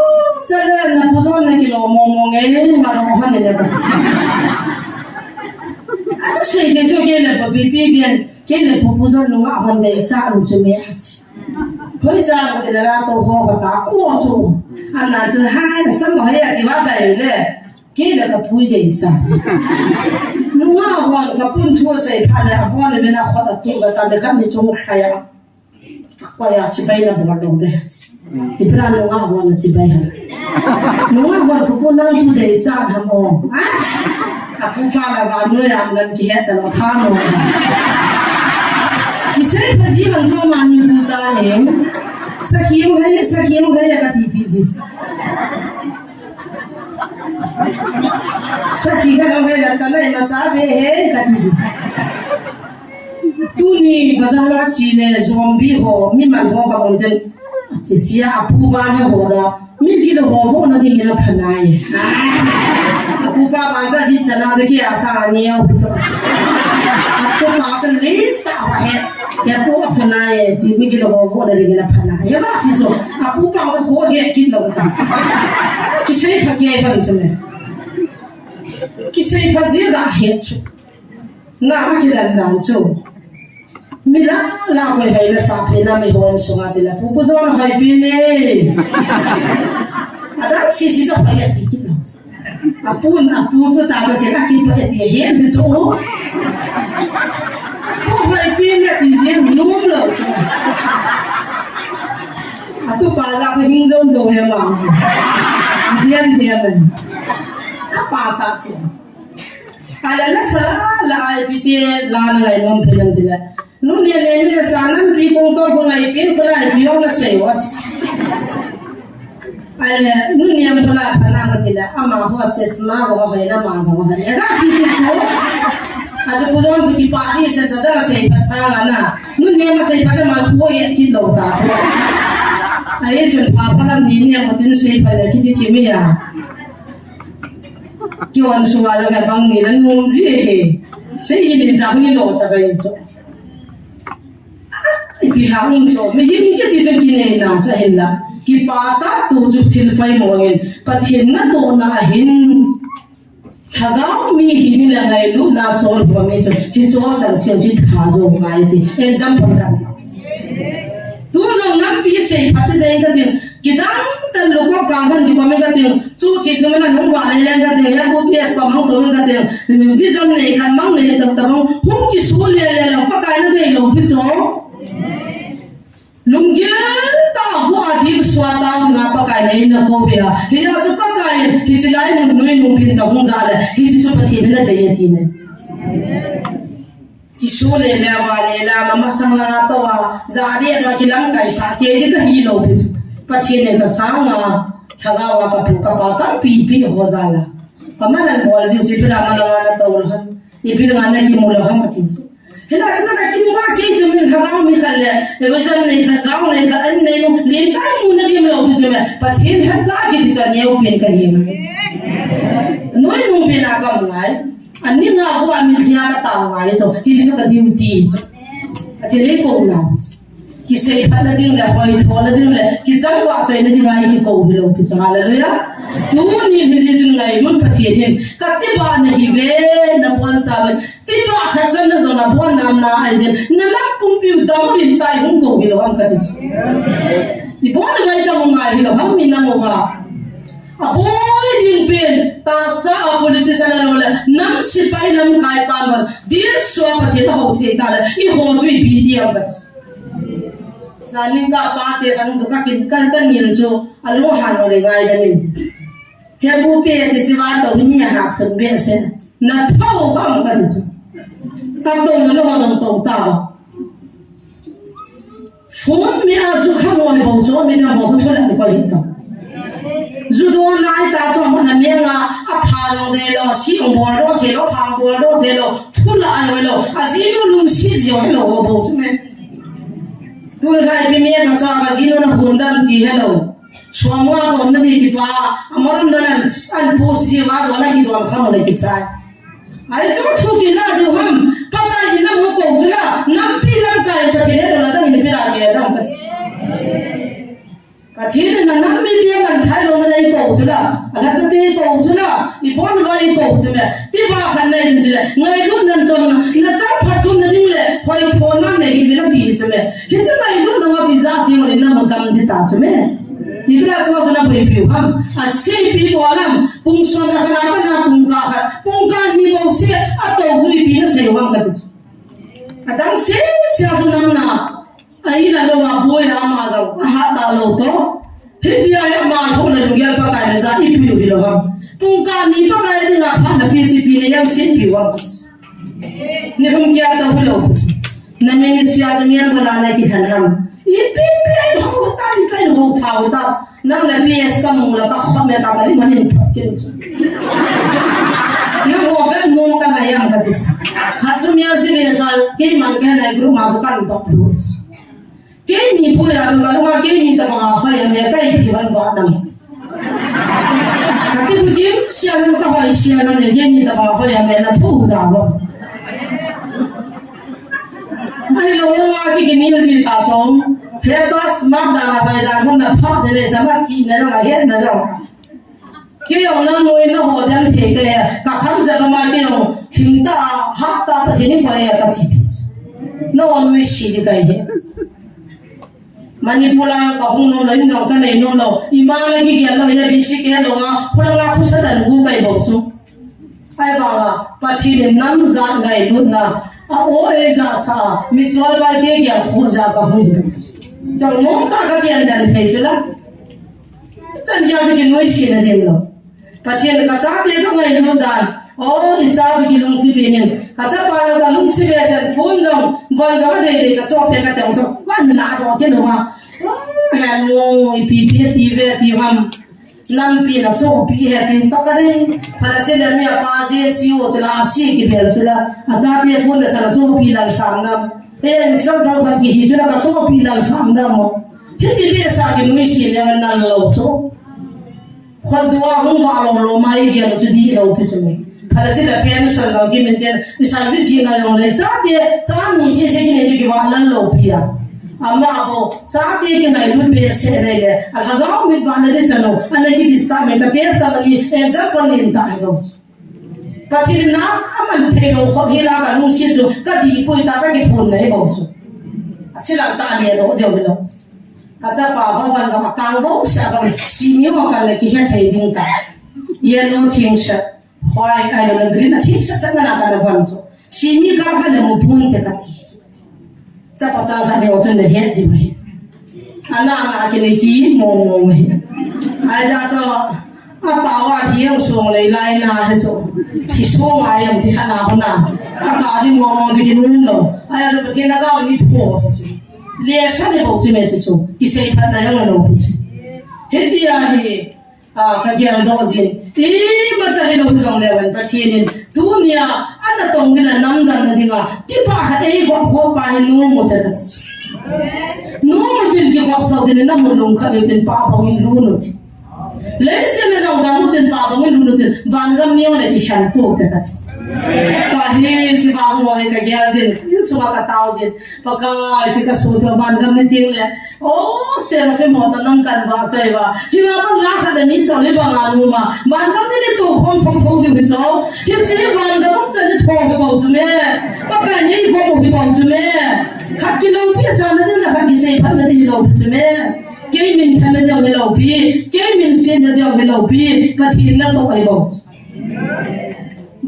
cha le na pu John na kilo mo mo nge ma ro hon ne ka ti. A chu Sei thei chu kei le Pu Pipi Vian, kei le Pu Pu John nungah hon dei cha nu chu me ati. Hoi cha ka ti le la to ho ka ta ko chu. Ana chu hai sam hai ati va dai le. Kei le ka pui dei cha. Nungah hon ka pun thu sei pha le a bon le me na khot a tu ka ta le khat ni chung khai a. Koiya chibai na bol lou le. Ipi na nungah hon na chibai ha. Nungah hon Pu Pu nang chu dei cha ham o. A pu pa la ba nu ya lam ki het ta lo tha no. Kisei pha ji man chu mani pu cha e. Sakhi u hai, sakhi u hai ka ti pi ji. Sakhi ka nang hai la ta nai ma cha be he ka ti ji. Tuni bazar a chi le zombie ho, mi man ho ka mon den. Chi chi a pu ba na ho da. Mi ki lo ho vo na ki na phanai. A pu pa ban cha chi cha na cha ki a sa ni o. A pu pa cha li ta wa he. Ya pu phanai chi mi ki lo ho vo na ki na phanai. Ya ba chi cho. A pu pa cha ho he ki lo ta. Kisei pha ke ban cho me. Kisei pha ji la he cho. Na a kidan dan chu. Mi la la koi hai la sa phe na mi hon sunga ti la Pu Pu John hai pi ne. A dan si si sa hai ti ki na. A pu na pu chu ta ta se ka ki pa ti he ni chu. Pu hai pi ne ti je mi nom lo chu. A tu pa za ko hing zong zong he ma. Hian hian. A pa cha chu. Ala la sa la ai pi te la na lai nom phe lam ti la. Nu ne ne mi la sa nam pi kong to ko ngai pi ko lai pi ong na sei wat. Ala nu ne am ko la pha na ma ti la ama ho chesma zo ho na ma zo ho. E ga ti ti chu. A chu Pu John chu ki pa di se cha da sei pha sa la na. Nu ne ma sei pha cha ma ko ye ki lo ta chu. Ai chun pha pha lam ni ne ma chun sei pha le ki ti chi mi ya. Kiwan sunga jong he bang ni la num ji he. Sei ni jang ni lo cha bai chu. Ipi ha um chu. Mi hin kiti chu kinei na cha hin la. Kipa cha tu chu thil pai mo hin. Pathen natohna hin. Lhagao mi hi ni la ngailut na chol ho mi chu. Hi chu sang siam chu tha jo ngai ti. Example ka. Tu jong nampi sei pha ti dei ka tin. Kidang tan lukop kang khan kikomin ka ting, chu chi thu mana nung wa le leng ka ting, ya ko P S pa mang to ka ting, vision nei khan mang nei ta ta bang, hum ki su le le lo, Pakai na dei lo pi cho. Lunggil tah a ko a dik sua ta na Pakai nei na ko bia. Hi ya chu Pakai, hi chi lai mun nui nung pin cha hung za le, hi chi chu Pathen na dei ti ne. Kisu le le, a va le le, ma masang langa to a, za de ma kilamkai sa ke di ka hi lo pi. Pathen in ka sanga, lhagao a ka pu ka pa tampi pi ho za la. Ka man an bol jiu jiu, ipi la ma langa na to lo ham, ipi la na kimu lo ham ati chu. Hina chu ka kimu ma ke chu min lhagao mi khat le, e vision nei khat, gao nei khat, an nei nu, lin tai mu na dim lo pi chu me, Pathen lhacha kiti chu neo pen ka hi ma. Noi nu pen a ka mu ngai. Ani nga ko a mi thia ka tao ngai le chu, hi chu ka duty chu. Pathen le ko na. Kisei phat na ding le, hoi tho na ding le, kichang wa choi na ding a hi ki ko hi lo pi chu. Hallelujah. Tuni hi ji chun ngailut Pathen hin. Ka tiba na hi ve, na bon cha ve. Tiba khat chun na jong na bon nam na ai jin. Na na pumpi u dam bin tai hung ko hi lo am ka ti chu. I bon vai ta hung ngai hi lo ham mi na mo ba. A boi ding pen, tahsa a politician a lo le, nam sipai lamkai pa man, dil sua Pathen a ho thei ta le, i ho chu ipi ti am ka ti. Zanin ka pa te kan chu ka kin, kan, kan nil chu, a lo han o le ngai da min. He pu pe se chi va to hi mi ha khun be se. Na tho bam ka ti chu. Ta to na lo ma to ta ba. Phone mi a chu kha ngoi bou chu mi na mo ko thola ko hin ta. Ju do nai ta chu mo na mi nga a pha lo de lo, si ong bol do the lo, pha bol do the lo, thula ai lo, a ji nu lung si ji lo bo bo chu me. Tu lai pi mi ka cha ka ji nu na hun dam ti he lo. Suam wa ko na di ki pa, a mo ram na an pu si wa zo na ki don kha mo le ki chai. Ai chu thu ti la diu ham, Pakai in na mo ko chu la, nampi lamkai Pathen he la dang in pi la ke dang ka ti. Pathen in na nam mi te man thai lo na i ko chu la, a la cha te ko chu la, i pon va i ko chu me, ti ba khan na in Chule, ngailutna chom na, nachang phatchomna ding le hoithona nahi ding nati chu me. Hiche ngailutna ho chu ijat ding le namu tam ding ta chu me. Ipi jeh a chu naboipiu ham? Aseipeh bol ham? Pung som le khat a pat a pung kah khat, pung kah ni bou seh a tou chu ipi nasei u ham kati chu. Adang sese a chu nam na. Ahin alou a boi a ama jong ahat talou toh. Hitia hi ama lhona lunggel Pakai naja ipuiu hilou ham? Pung kah ni Pakai dinga phatna pi chu ipi neiya seipiu ham? Ni hung kia ta hilou. Na ministry a chu member a na kilhen ham? Ipi pi a ho ta, ipi pi a ho ta ta. Nang le P S ka mu la ka khom me ta ka li manin thok kin chu. Nang ho vet nom ka la yam kati sa. Khat chu mi a si ve sa, keiman ka na group ma chu kan tok lu. Keini pui la ka lu ma keini ta ma kha ya me kai pi ban ba nam. Kati bu kim sia lu ka hoi sia lu ne keini ta ma kha ya me na thu za ba. Ahilou le wa ki ki ni ji ta chom. He pas mak da na pai da hun na pha de le sa ma chi na jong a he na jong. Kei jong na noi na ho dem the ke ka kham ja ka ma kei jong thing ta ha ta pa thi ni ko e ka ti. Na wa noi si di kai he. Manipur a ka hung nom lou, in jong ka nei nom lou. Ima la ki gel lou, ina bisi ke lou a, khula nga khusa tan gu kai bou chu. Ahivanga, Pathen in nam jat ngailutna, a o e ja sa, mi chol bai te gel kho ja ka hung. Ka nom ta ka chen dan thei chu la. Chan gel chu ki noi si na dem lou. Pathen ka chate ka ngailut dan. O, i cha chu kilungset be in. Ka chapa jong ka lungset be sen phone jong, von jong a dei dei ka choh peh ka teng chu. Ka na doh kei lou ma. O, hen mo, ipi pi ti ve ti ham. Nampi na chohpeh he ti ta ka dei. Phala se le mi a pa J C O chu la a si ki bel chu la. A chate phone le sa la chohpeh lal sam nam. E, instructor ka ki hi chu la ka chohpeh lal sam nam mo. Hiti be sa ki noi si le ngan lou chu. Khut dua hung va lom lom a i gel chu dihlou pi chu me. Phala se le pension lou ki min ten i service hi ngai lou le chate, cha ni sese ki nei chu ki va lal lou pi a. Ama bou, chate ki ngailut be se nei le, a lhagao mit va na de chano, ana ki disturb me ka testimony, example in ta hi lou. Pathen in na aman thei lou khop hi la ka lungset chu, ka dipui ta ka kiphun na hi bou chu. A silang ta le do deu hi lou. Ka chapa ho van ka ma kang bou sa ka mi, si mi ho ka le ki he thei ding ta. Yellow thing sa, white ai lo le green a thing sa sa na ka na van chu. Si mi ka kha le mo pun te ka ti. Chapa chang kha le o chun le he di mai. Ana na ki le ki mo mo mai. Ai ja chu a pa wa thi ang song le lai na he chu. Thi song ai am ti kha na ho na. A ka di mo mo ji ki nun lo. Ai ja chu Pathen na ga ni pho he chu. Le sa ne bou chu me chu chu. Kisei phat na yang lo pi chu. Hiti a hi, a, ka gel doh jin. Imacha hilou jong le van Pathen in. Tunia, ana tong ding a nam damna dinga. Tipa khat ei gop gop pa hi nu mu te ka ti chu. Nu mu tin ki gop sau din na mu lung khat tin pa bang in lu nu ti. Leiset na jong dam mu tin pa bang in lu nu tin. Van gam ni o le ki khan pu te ka ti. Ka hi chi ba hu ka gel jin. In sunga ka tao jin. Pakai, chi ka su to van gam ni ting le. O, Seraphim ho ta nang kan va choi va. Hi va ban la khat ni so ni ba nga nu ma. Van gam ni ni tu khom thong thong di mi cho. Hi chi van gam cha ni tho hi bou chu me. Pakai ni ko hi bou chu me. Khat ki lo pi sa na ni la khat ki sei phat na ni lo pi chu me. Kei min than na jong hi lo pi. Kei min sin na jong hi lo pi. Pathen na to ai bou.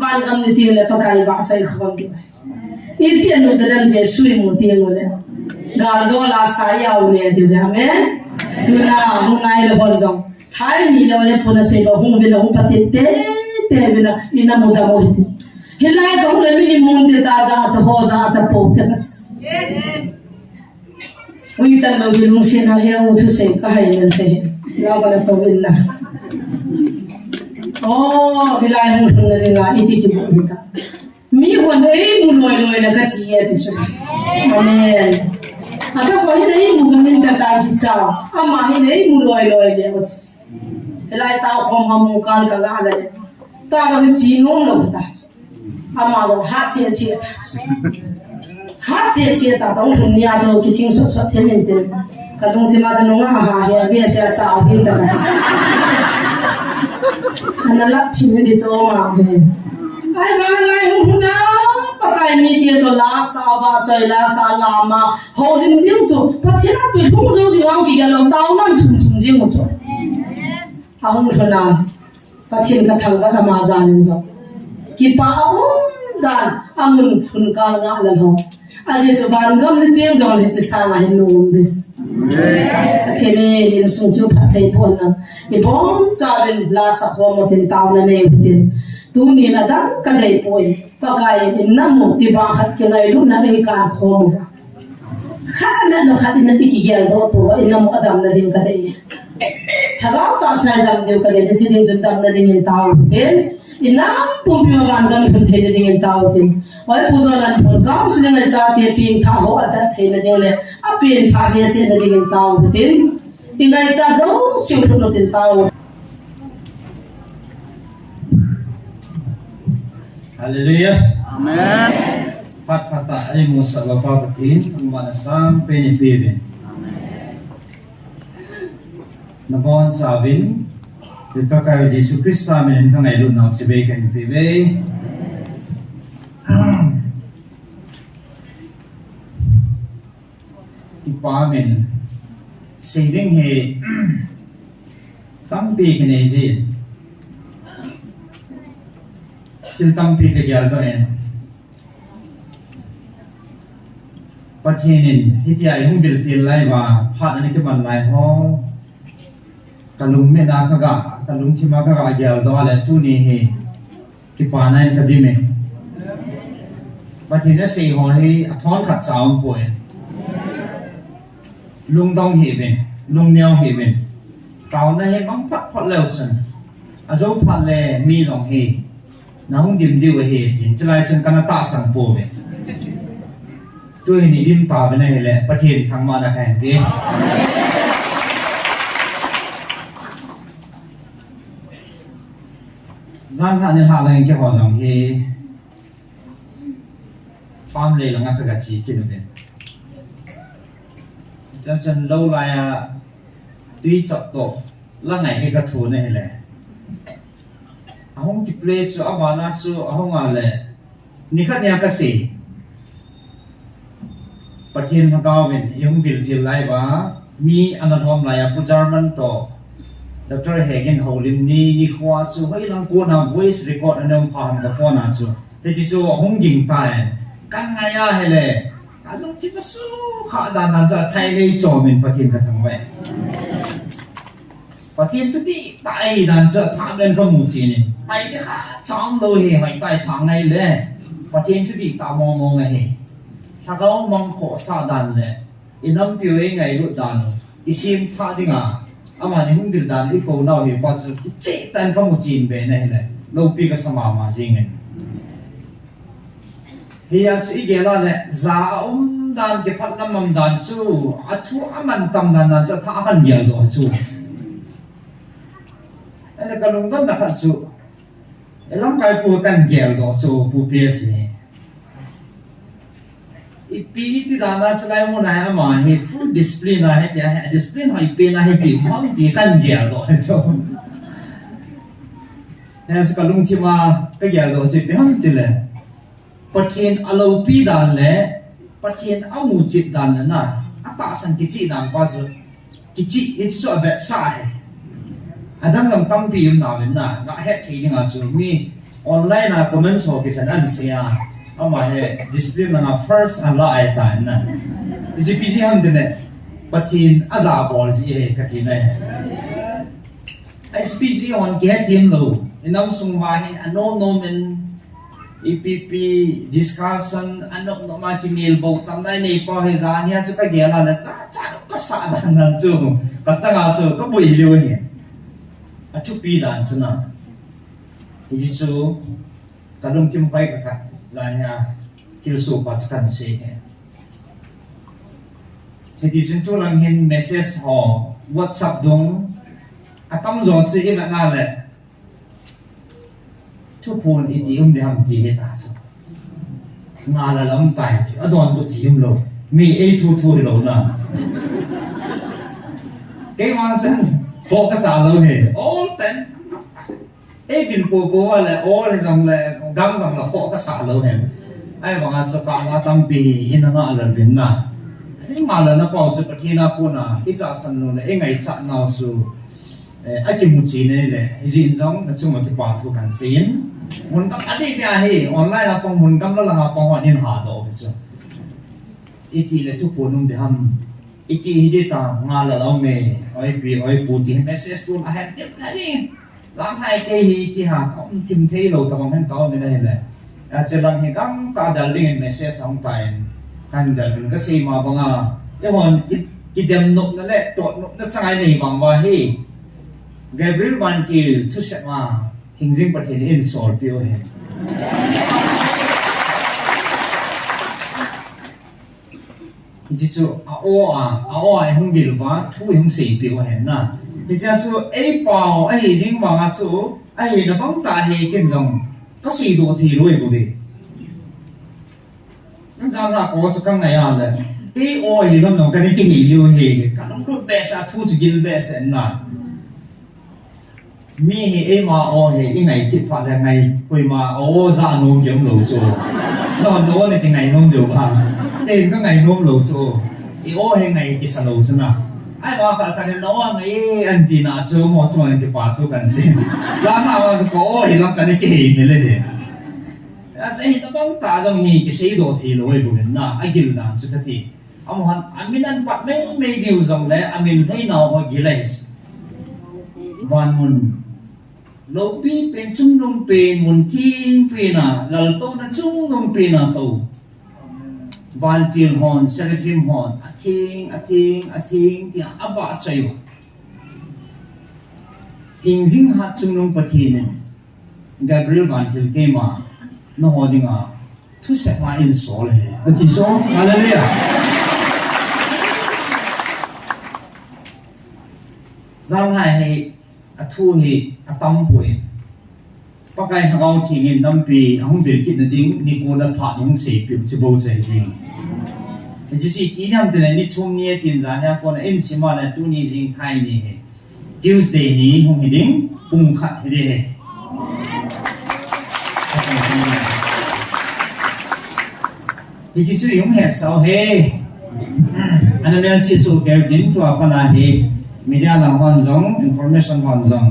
Van gam ni ting le Pakai va choi khom di. Iti anu tadam Jesu imu ti anu le. Gal jo la sa ya u le ti u le. Amen. Tuna hung nai le hon jong. Thai ni le le puna se ba hung vin hung pati te te vin ina mu da mo hiti. Hilai ka hung le mini mun te ta ja cha ho ja cha po te ka ti. Ui tan lo ki lungset na he u thu se ka hai men te. La ba la to vin na. Oh, hilai hung hung na dinga iti ki bu hita. Mi hon eimu loi loi le kati e ti chu. Amen. Ata ko hin eimu ka min ta ta ki cha. Ama hin eimu loi loi le ot. Helai ta khom ham mu kan ka ga le. Ta ga chi nom lo ta chu. Ama lo ha che che ta chu. Ha che che ta chu hun nia chu ki thing so so the min te. Ka dung ti ma chu nunga ha he be se cha hin ta ka. Ana la chi min di chu ma he. Lai vang lai hung huna, Pakai mite toh la sa, vahchoi la sa, lama houlim ding chu Pathen a pe hung jou ding a kigel lou, taona thum thum jing u chu. Ahung huna, Pathen ka thangvah a ama jan in jong kipa a um dan, amun hun kal nga la lou. Ajeh chu vangam ni tin jong le chi sang a hin um dis. Pathen in insung chu phatthei boh na. Ibon chauvin la sa khom u tin, taona nei u tin. Tunin adang ka dei poi. Pakai in, in nam u ti ba khat kingailutna ei kan khom u. Khat na no khat in na i kigel doh tu, in nam u adamna ding ka dei. Lhagao tahsa in dam diu ka dei, chi ding chun damna ding in tao u tin. In nam pumpi ma vangam thun theina ding in tao u tin. Oi pu Jolan pun kam su ding le chate ping tha ho a ta theina ding le a pin tha he chena ding in tao u tin. I ngaicha jouse u thun u tin tao u. Hallelujah. Amen. Phat phat a eimusah Lalpa Pathen, nangman asang pen in peuvin. Nabon chauvin, Pakai Jesu Christa min in ka ngailutnau chibai kahin peuve. Kipa min, sei ding hi tampi kinei jin. Thil tampi ka geldoh in. Pathen in hitia i hung dil til lai uva, phat ana kiman lai ho. Ka lungmit a ka ga, ka lungthim a ka ga geldoh le tuni hi kipana in ka dim e. Pathen in asei ho hi athon khat cha um poi. Lungdong hih uvin, lungneo hih uvin. Taona hi mang phat phat leu chun, ajou phat le mi jong hi nahung dim diu ahi tin, chulai chun kana tahsan pouve. Tuhin i dim tauvin ahile, Pathen thangvahna kahin pe. Jan lhah ni lhah lang in keiho jong hi farm lei langa ka ga che kit uvin. Chuchun lou laiya tui chop toh la ngai hi ka thun ahile. Ahung kiplay chu, abana chu ahung a le, nikhat nia ka sei. Pathen lhagao in i hung vil til lai uva, mi ana lhom laiya Pu German toh Doctor Hegin houlim ni, nikho chu hoilang kona voice record ana um pha ham ka phone a chu. Hiche chu ahung ging tai. Ka ngai ahile, ka lungthim asukha dan dan chu athai nei chom in Pathen ka thangvah e. Pathen thudih tah ahi dan chu athah ben ka mu chen in. Pai te kha cham lou hi, hoi tai thang ngai le. Pathen thudih tah mong mong ahi. Lhagao mang khohsah dan le, i nampiu ei ngailut dan u, i semthah dinga, amani hung dil dan u i kou nau hi pa chu kicheh tah in ka mu chen be na hile, loupi ka sa mama jing in. Hia chu i gel a le, ja a um dan, kiphat lam um dan chu, athu aman tam dan dan chu, athah aman geldoh chu. Ahile ka lungdonna khat chu, i lamkai pu kan geldoh chu, Pu P S hi. Ipi iti dan a chu lai mun a hi ama hi full discipline a hi tia hi, discipline ho ipi na hi ti, um ham ti kan geldoh chu. Hia chu ka lungthim a ka geldoh chu ipi ham ti le, Pathen a loupi dan le Pathen a muchet dan le na, a tahsan kicheh dan pa chu, kicheh hiche chu avetsah ahi. Adang dang tampi um nauvin na, ga het thei dinga chu mi online a comment ho kisan an sei a, ama hi discipline langa first ala ahi tan na. Hiche ipi jeh ham ti le, Pathen a ja bol jeh ahi kati na hi. H P G hon kihethem lou. I nam sung uva hi anom nom in ipi ipi discussion anom nom a kinel bou tam nai nei pa hi jan hia chu ka gel a le cha cha ka sa dan dan chu ka chang a chu ka boi lheh hi. Athupi dan chu na. Hiche chu ka lungthim khoi ka khat jan hia thilsoh pa chu kan sei hi. Hiti chun tu lang hin message ho WhatsApp dung atam jo chu i vet na le. Thuphon iti um ding ham ti hi ta chu. Nga la lam tai ti. Adonbut ji um lou. Mi ei thu thu hi lou na. Keima chun kho ka sa lou hi. All ten. Ei vil popo a le all hi jong le. Dang jong la khoh kasah lou hen. Ahivanga chu kah la tampi hi ina ngah lel vin na. Ei ngah lel na pau chu Pathen a kona i tahsan lou le i ngaichat nau chu, eh, akimu chin ahile, hijeh in jong nachung a kipa thu kahin seiyin. Mun gam adeh deh ahi, online a pang mun gam la lang a pang hon in ha doh u hi chu. Iti le thuphon um ding ham. Iti hi ding ta, ngah lel a um e, oi pi, oi pu ti hi message tun ahen tep na ding. Lamhai kei hi ti ha, um thim thei lou tabang hen ka um in ahile. Ache lang hi gangtah del dingin message ahung tan. Kahin del vin kasei ma banga. Eihon ki, kidem nopna le, tot nopna chang a i nei vang uva hi. Gabriel Vantil thusei ma, hingjing Pathen in eisolpeh u hen. Hiche chu a-o a, a-o a eihung vil uva, thu eihung seipeh u ahi na. Hichea chu eipao ahi jing vanga chu, ahina bang tah ahi ken jong, kaseidoh thei lou ahi bou ve. Janhi a ko chu kangai a le, ei o ahi lam jong kana kihei lou ahi, kalunglut behseh a thu chu gil behseh na. Mi hi eima o hi i ngai kit phat le ngai, koima o ja nom jong lou chu. Nahon na o nati ngai nom diu a. Ei ka ngai nom lou chu. I o hi ngai kisa lou chu na. Ahivang khat khat in na o ngai e ati na chu mo chu ngai kipa thu kahin sei. Lama wa chu ka o hi lam kana kihei ni le hi. Ache hi tabang tah jong hi kiseidoh thei lou ahi bou na. Agil dan chu kati. Amaho hin, amin apat meimei diu jongle, amin lhei nau ho gil ahi. Van mun loupi pen, chungnung pen, mun theng pen a, laltouna chungnung pen a tou. Vantil hon, Seraphim hon, atheng, atheng, atheng, tia avahchoi u. Hingjing hat chungnung Pathen in, Gabriel Vantil keima, nangho dinga, thusei ma einsol e. Ati so, hallelujah. Janhi hi, athu hi, atam poi. Pakai Lhagao Theng in nampi, ahung vil kit na ding, nikho le phat hung seipeh u chu bou chai jing. Hiche chu iti ham itile ni thum ni atin janhi a kona eisim a le tuni jingthai ni hi. Tuesday ni hung hi ding, pung khat hi ding ahi. Hiche chu i hung hetsah u ahi. Ana melchih soh kei u tin tua pat a hi. Media lang hon jong, information hon jong.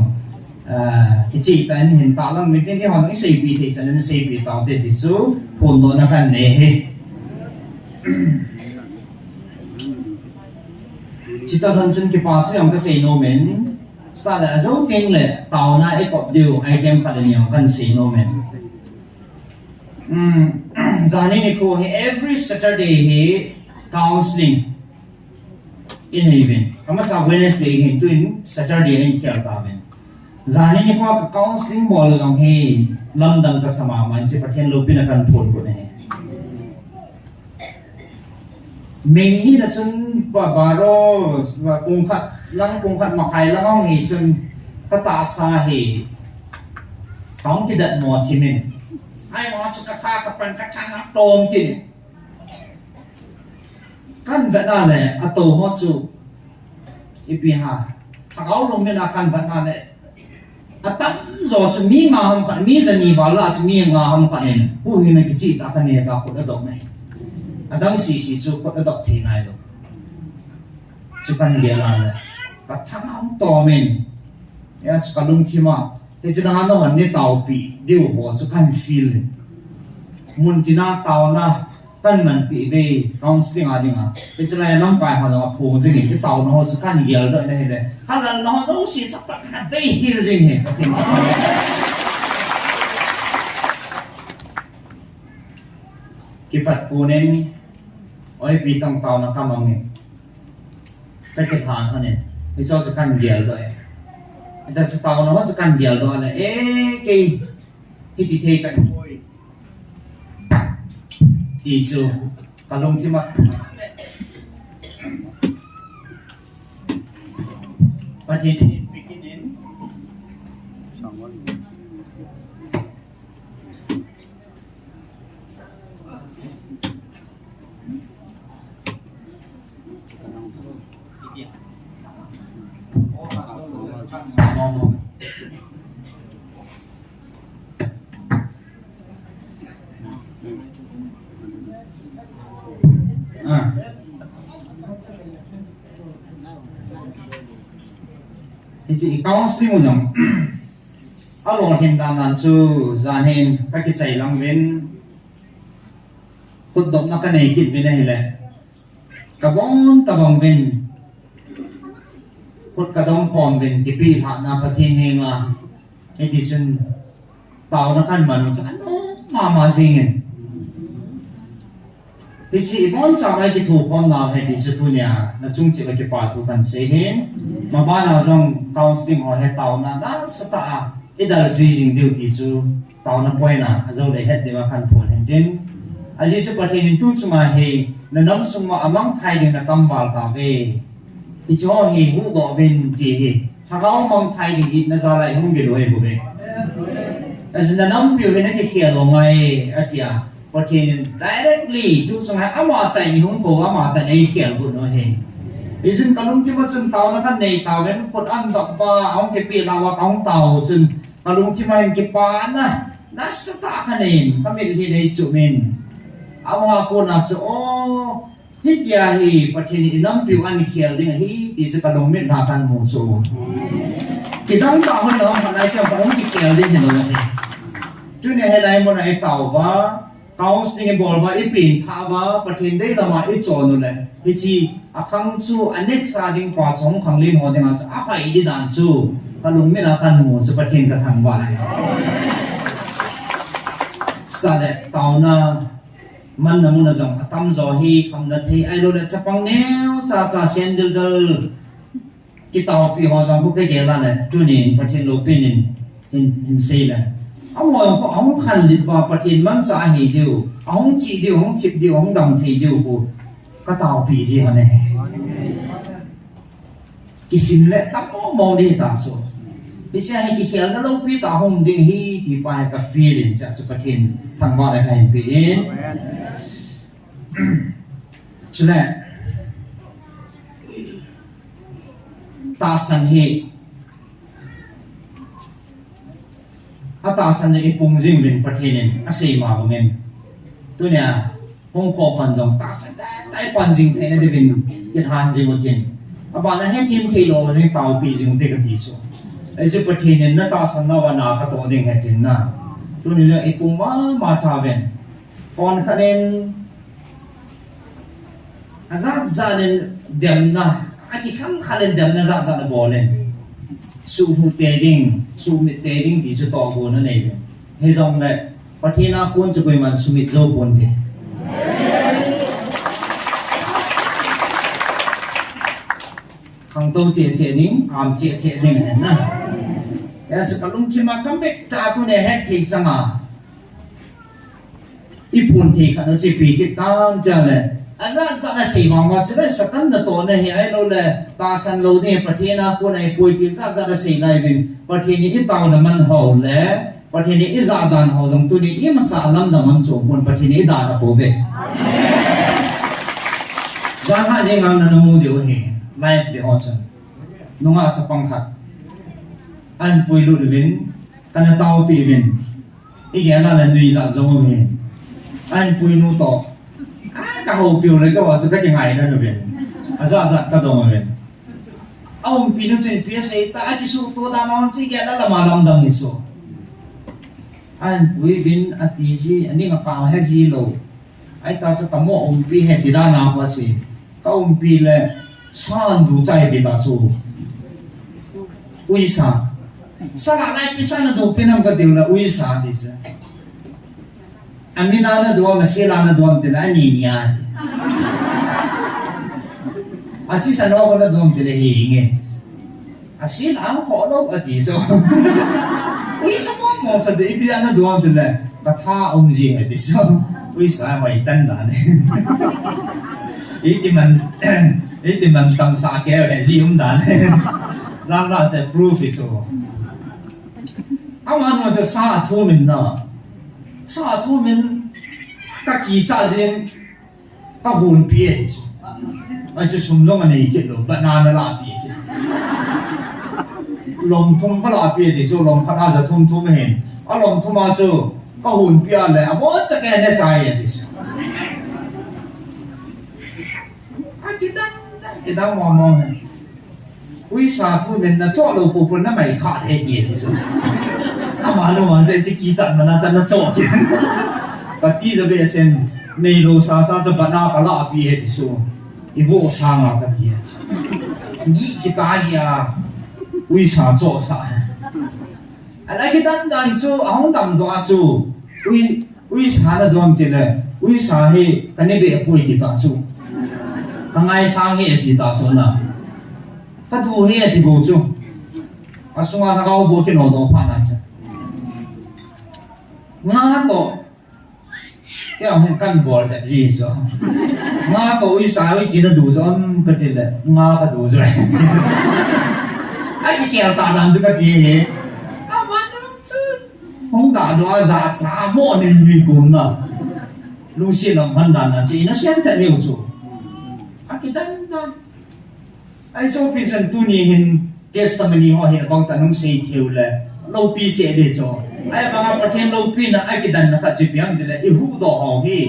Ah, kicheh tah in hin tah lang meeting hon i seipeh thei chan in seipeh tau te ti chu phondohna kahin nei ahi. Chuti lhon chun kipa thu jong kasei nom in, start le ajou teng le taona i kop diu item khat le ni jong kahin sei nom in. Hmm, janhi nikho hi every Saturday hi counseling in hi uvin. Amasa Wednesday hi tuin Saturday in khel tauvin. Janhi nikho ka counseling bol jong hi lamdang kasa mama in, hiche Pathen loupina kahin phondoh u ahi. Mei hina chun pa baro, pung khat lang, pung khat makhai lang ahung hi chun ka tahsa hi kahung kidatmo thim in. Ahivang chu ka kha ka pan ka thang a tom kit in. Kahin vet a le, atou ho chu ipi ham. Lhagao lungmin a kahin vet a le, atamjo chu mi nga ham khat, mi jani val a chu mi nga ham khat in, huhhingna kicheh tah kanei ta khut adop mai. Adang sese chu khut adop thei nailou. Chu kahin gel a le, ka thang a hung tom in, hia chu ka lungthim a, hiche dang a nahon nei taopeh diu ho chu kahin feel in. Mun tina taona, kahin manpeh uve, counseling a dinga. Hiche lai lamkai ho jong aphong jing in, i taona ho chu kahin geldoh in ahile. Ka lalna ho jouse chu pat na bei hel jing e. Kipat pon in, oi pi tang taona kamang in. Ka kilhan hon in. Hiche chu kahin geldoh e. Hita chu taona ho chu kahin geldoh le. E, kei. Hiti thei kahi poi. Ti chu ka lungthim a. Pathen in pekit in. Hiche i counseling u jong alolhin dan dan chu jan hin kakichai lang uvin, khutdopna kanei kit uvin ahile, kabon tabang uvin, khut kadom khom uvin, kipelhahna Pathen henga, hitichun taona kahin man u chu anom mama jingin. Hiche iboncha a ikithokhomnau hi tichu tunia nachung cheh uva kipa thu kahin sei ahin. Mabana jong counseling ho hi taona nasatah a idalha jui jing diu tichu taona point a ajou le het diuva kahin phon ahin tin. Ajeh chu Pathen in tuchunga hi nanam sunga amangthai ding nakam val tauve. Hiche ho hi huhdoh uvin ti hi. Lhagao mangthai ding itna jal a ihung vil u ahi bouve. Ajeh chu nanampiu hi nakikhel u ngai atia. Pathen in directly tuchunga amatah in eihung kou, amatah in eikhel got u ahi. Hijeh chun kalungthim a chun taona kanei tauvin, khut ahin dop uva, ahung kipelhah uva kahung tao chun kalungthim a hin kipana nasatah kanei in, kamitlhi in eichum in. Ama kona chu, o, hitia hi Pathen in inampiu ahin khel ding ahi tichu kalungmitna kahin mu chu. Kidang tah hon lou, khat lai kiam pa hung kikhel ding hilou ahi. Tunia hilai muna itao uva, counseling ibol uva, ipenthah uva, Pathen deilam a ichon u le, hiche akhang chu anetsa ding pa chu hung khanglen ho dinga chu ahoi ding dan chu kalungmitna kahin mu chu Pathen kathangvah e. Chutah le taona manna muna jong atamjo hi khamna thei ahilou le chapang neocha cha sendal dal kitaopi ho jong khu kagel a le tunin Pathen loupina in, in, in sei le. Amaho jong khu ahung khanlet uva Pathen manchah ahi diu, ahung che diu, ahung thip diu, ahung dam thei diu khu kataopi ji hon e. Kisim le tam mong mong ding ta chu. Hiche hi kikhelna loupi tah a hung ding ahi ti pa hi ka feel in, hiche chu Pathen thangvah le kahin pe in. Chule, tahsan hi, atahsan hi ipung jing uvin Pathen in asei ma bangin. Tunia, hung kho pan jong tahsan tah tah a pan jing theina diuvin kilhan jing utin. Abana hethem thei lou jing taopi jing ute kati chu. Ajeh chu Pathen in natahsan nauva na katoh ding ahi tin na. Tuni jong ipung mama tauvin. Konkhat in ajat jat in demna, akikhang khang in demna jat jat abol in. Suhlhuh tei ding, suhmit tei ding ti chu tohgon anei uve. Hijongle, Pathen a kon chu koiman sumit jou ponte. Khangtou cheh cheh ding, am cheh cheh ding ahi na. Hiche kalungthim a kametcha tunia hetthei chang a. Iphon thei khat u chu ipi kit tam tia le. Ajat jat a sei vang uva chule Satan natohna hi ahilou le, tahsan lou ding Pathen a kon a ipuipi jat jat a sei lai uvin. Pathen in itaona man ho le, Pathen in ijah dan ho jong tuni imacha lamdang ham chu pon Pathen in idalha pouve. Janhi jing ngal na namu diu ahi, live ti ho chun. Nungah chapang khat. Ahin puilut uvin, kana taopi uvin. Igel a le nuijat jong um in. Ahin puinu toh. A, kahoupiu le keiho chu kakingai dan uvin. Ajat jat kadong uvin. Aumpi nu chun ipi asei ta, akisuhtoh dan a chu igel a le ama lamdang hi chu. Ahin pui uvin ati ji, aning akah he ji lou. Ahita chu kamo umpi he ti dan a kho si. Ka umpi le sa an du chai ti ta chu. Uisa. Sa la lai pi sa na du pi nam ka diu la uisa ti chu. Ami na na du am, si la na du am ti la ani ni a ti. A chi sa no ko na du am ti le hi nge. Asi la ang kho lou ati chu. Uisa mong mong cha de ipi ana duam ti le. Ka tha um ji he ti chu. Uisa hoi tan dan e. Iti man, iti man tam sa ke he ji um dan e. Lang la che proof hi chu. Aman mo cha sa thu min na. Sa thu min ka kicha jin. Ka hunpi e ti chu. Achu sum jong anei kit lou, banana la pi kit. Lom thum ka la pi ti chu, lom khat a ja thum thum hin. A lom thum a chu, ka hunpi a le, a bo cha ke ne chai e ti chu. Akidang, kidang mong mong. Uisa thu nen nachoh lou popo namai kha he ti ti su. Ama lou ma se chi kichat mana chan nachoh ki. Kati jo be sen nei lou sa sa cha bana kala pi he ti su. Ivo sanga kati he ti. Gi kita gi a. Uisa choh sa he. Ana kidan dan chu ahung damdoh a chu. Ui, uisa nadon tile. Uisa hi kanebe pui ti ta chu. Kangaisang hi ti ta chu na. Kadu hi ti bu chu. Asunga lhagao bu kinodoh pha na chu. Nga to. Kei a hin kan bol sep ji chu. Nga to uisa uichi nadu chu am kati le. Nga kadu chu. Akikhel ta dan chu kati hi. Avan chu. Hung kado a jacha mo nin mi kum na. Lungsi lam han dan na chu innocent ta leu chu. Akidan dan. Ahi chu pi chun tuni hin testimony ho hin abang ta nung sei theu le. Loupi che de chu. Ahi banga Pathen loupina akidan na khat chu ipi ham tile ihuhdoh ho hi.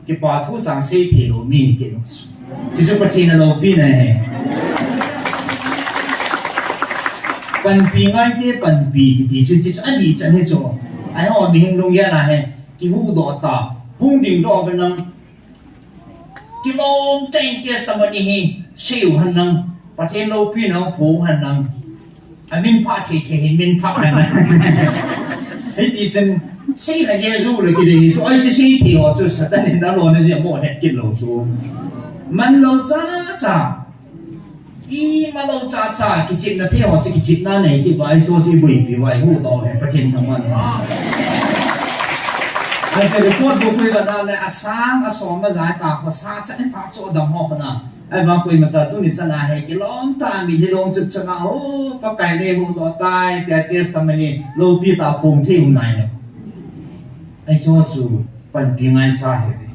Kipa thu chang sei thei lou mi kei lou. Chuchu Pathen aloupina ahi. Panpi ngai te panpi kiti chu chuchu adih chan hi chu. Ahi ho mihing lunggel ahi. Kihuhdoh ta. Hung dingdoh ve nang. Kilom tah in testimony hi seiu hen lang, Pathen loupina phong hen lang, amin pha thei thei hi min pha hen lang. Hiti chun seina Jesu le kidei hi chu, ahi chu sei thei ho chu Satan in alona jeh a mo het kit lou chu. Manlou cha cha. Ima lou cha cha, kichepna thei ho chu kichepna nei kit uva, ahi chu chu iboipi uva, ihuhdoh uve, Pathen thangvah in. Ahi chu report book hui uva na le, asang, asom, aja ta ho sa cha ne pa chu adam ho na. Ahi vang koima cha tuni chan a hi kilom ta mi ni long chu chan a, o, Pakai nei huhdoh tai, tia testimony, loupi ta phong thei um nai le. Ahi chu chu panpi ngaicha ahi ve.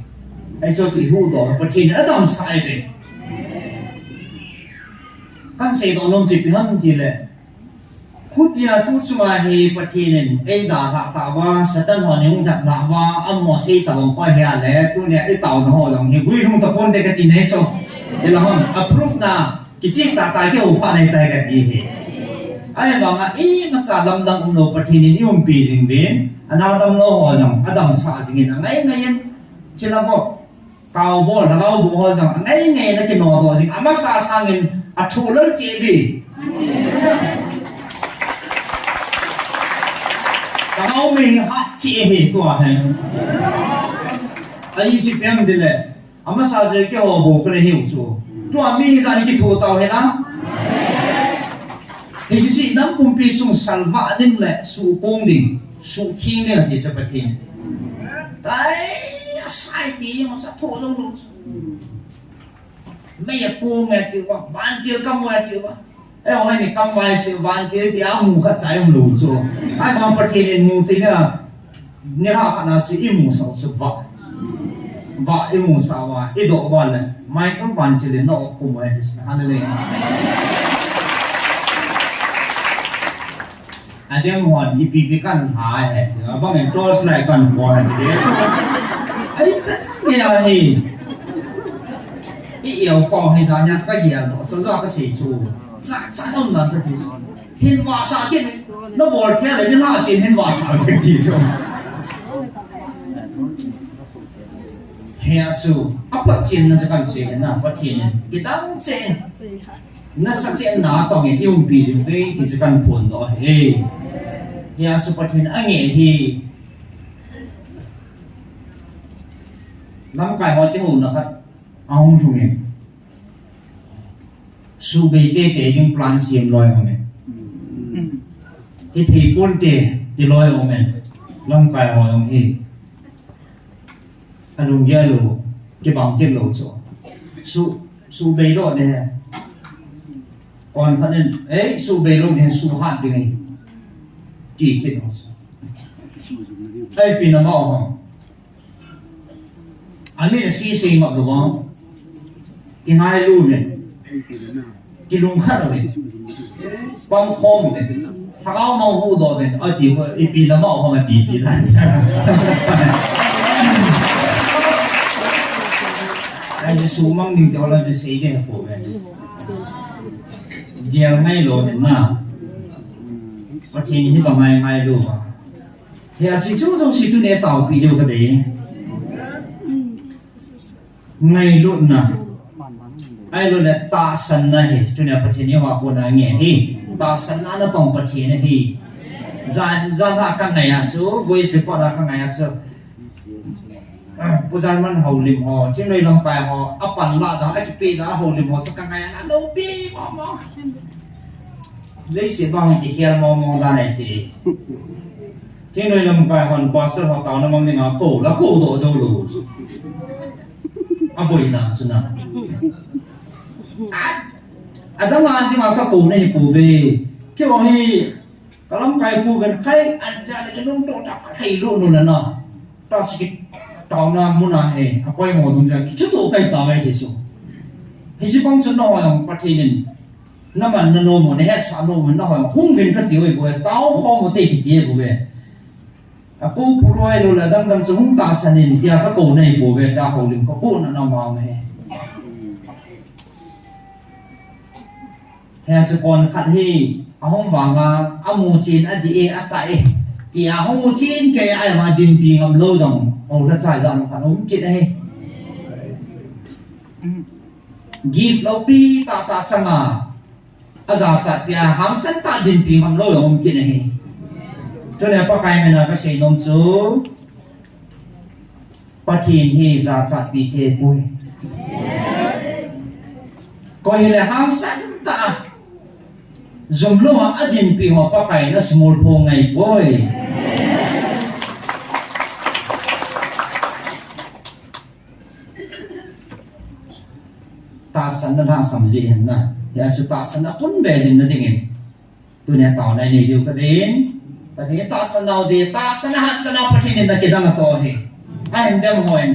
Ahi chu chu ihuhdoh, Pathen in adamsah ahi ve. Kan seidoh nom chu ipi ham tile, khutia tu chunga hi Pathen in eidalhah tauva, Satan hon eihung lhatlhah uva, amaho sei tabang koi hi a le, tunia itaona ho jong hi guilhung tapon te kati nei chu. Ila hon, a proof na, kicheh tahtah kihou pha nei tai kati hi. Ahi vanga imacha lamdang umlou Pathen in eiumpi jing uvin, ana damlou ho jong adamsah jingin angai ngai in, chila vo. Kaobol, lhagao bol ho jong angai ngai in akinodoh jing, amasa sangin athu lal cheh uve. Lhagao mei hat cheh hi tua hi. Ahi chu ipi ham tile. Amasa jeh keiho bou kana hiu chu. Tua mi hijat in kitho tau hen lang. Hiche chu inam pumpi sung salvah ding le suhkong ding, suhtheng ding ati chu Pathen. Tai, asai ti jong sa tho jong lou chu. Mei akong e tiu va, vantil kamu e tiu va. Eiho hi ni kamvai se vantil tia mu khat cha um lou chu. Ahi vang Pathen in mu theina, nilhah khat na chu imusah u chu vah. Vah imusah uva, idoh uva le, Michael vantil in na-op kum u ahi ti chu. Hallelujah. Adem hon ipi ipi kan ha ahi ti, abang in torch light kan ho ahi ti. Ahi chan gei ahi. I iau pau hi jan nia kagel doh, chu jong kasei chu. Cha, cha nom nan kati chu. Hin vahsah kit, nabol thei le, nilhah sen hin vahsah kit ti chu. Hia chu, aphatchenna chu kan sei na, Pathen in kidang cheh in, nasatah in natong in eiumpi jing uve ti chu kan phondoh ahi. Hia chu Pathen angeh ahi. Lamkai ho kihouna khat ahung lhung in. Suhbei teitei ding plan sem loi um e. Hithei ponte ti loi um e. Lamkai ho jong hi. Alunggel lou, kibang kit lou chu. Suh, suhbei lou ne. Kon khat in, ei, suhbei lou ne, suhat ding ahi. Ti kit lou chu. Ei, ipi na ma o ham. Amin asei sei ngap lou vang. Kingailu uvin. Kilungkhat uvin. Pangkhom uvin. Lhagao mang huhdoh uvin. Ati, ipi na ma o ham ati, ti na. Jesu mang ding te ola Jesu seiding apo ve. Dia ngai lo hen na. Pathen hi ba ngai ngai lo ba. He a chi chu jong si tu ne tao pi deu ka de. Ngailutna. Ailou le tahsanna hi. Tunia Pathen in eiho a kona nge hi. Tahsanna natong Pathen ahi. Jan, jan a ka ngai a chu, voice record a ka ngai a chu. Ah, Pu Jan man houlim ho, Chinglei lamkai ho, apan la da, akipe da, houlim ho, chu ka ngai a, loupi mo mo. Leiset bang hi kikhel mo mo da nai ti. Chinglei lamkai hon pastor ho taona mang dinga kou la kou doh jou lou. Aboina chu na. A, adang a dinga ka kou nei pouve. Keiho hi ka lamkai pouve, khai an cha le lungtoh tah ka thei lou nu le na. Ta si kitaona muna hi, apoimo dung ja kichuto kai ta mai ti chu. Hiche bang chu nangho jong Pathen in naman na nom u, nahetsah nom u, nangho jong hung uvin kati u ahi bou ve, tao khom u te kiti ahi bou ve. Akou pu loi lou le dang dang chu hung tahsan in tia ka kou nei bou ve, tia houlim ka kou na na ma u ahi. Hia chu kon khat hi ahung vanga amu chen adih e, atah e. Tia hung mu chen kei a ama dinpi ngam lou jong. Hou la chai jan khat um kit ahi. Gift loupi tah tah changa. Ajachat pia hangsan tah dinpi ngam lou jong um kit ahi. Tule Pakai mina ka sei nom chu. Pathen hi jachat pi thei poi. Koi hile hangsan tah a jumlou a adinpi ho Pakai in asumol pho ngai poi. Tahsan na lhasam ji hen na. Hia chu tahsan a pun be jing na dingin. Tunia taona nei diu ka din. Pathen tahsan nau di, tahsan a hat chana Pathen in na kidang ato hi. Ahin dem hon.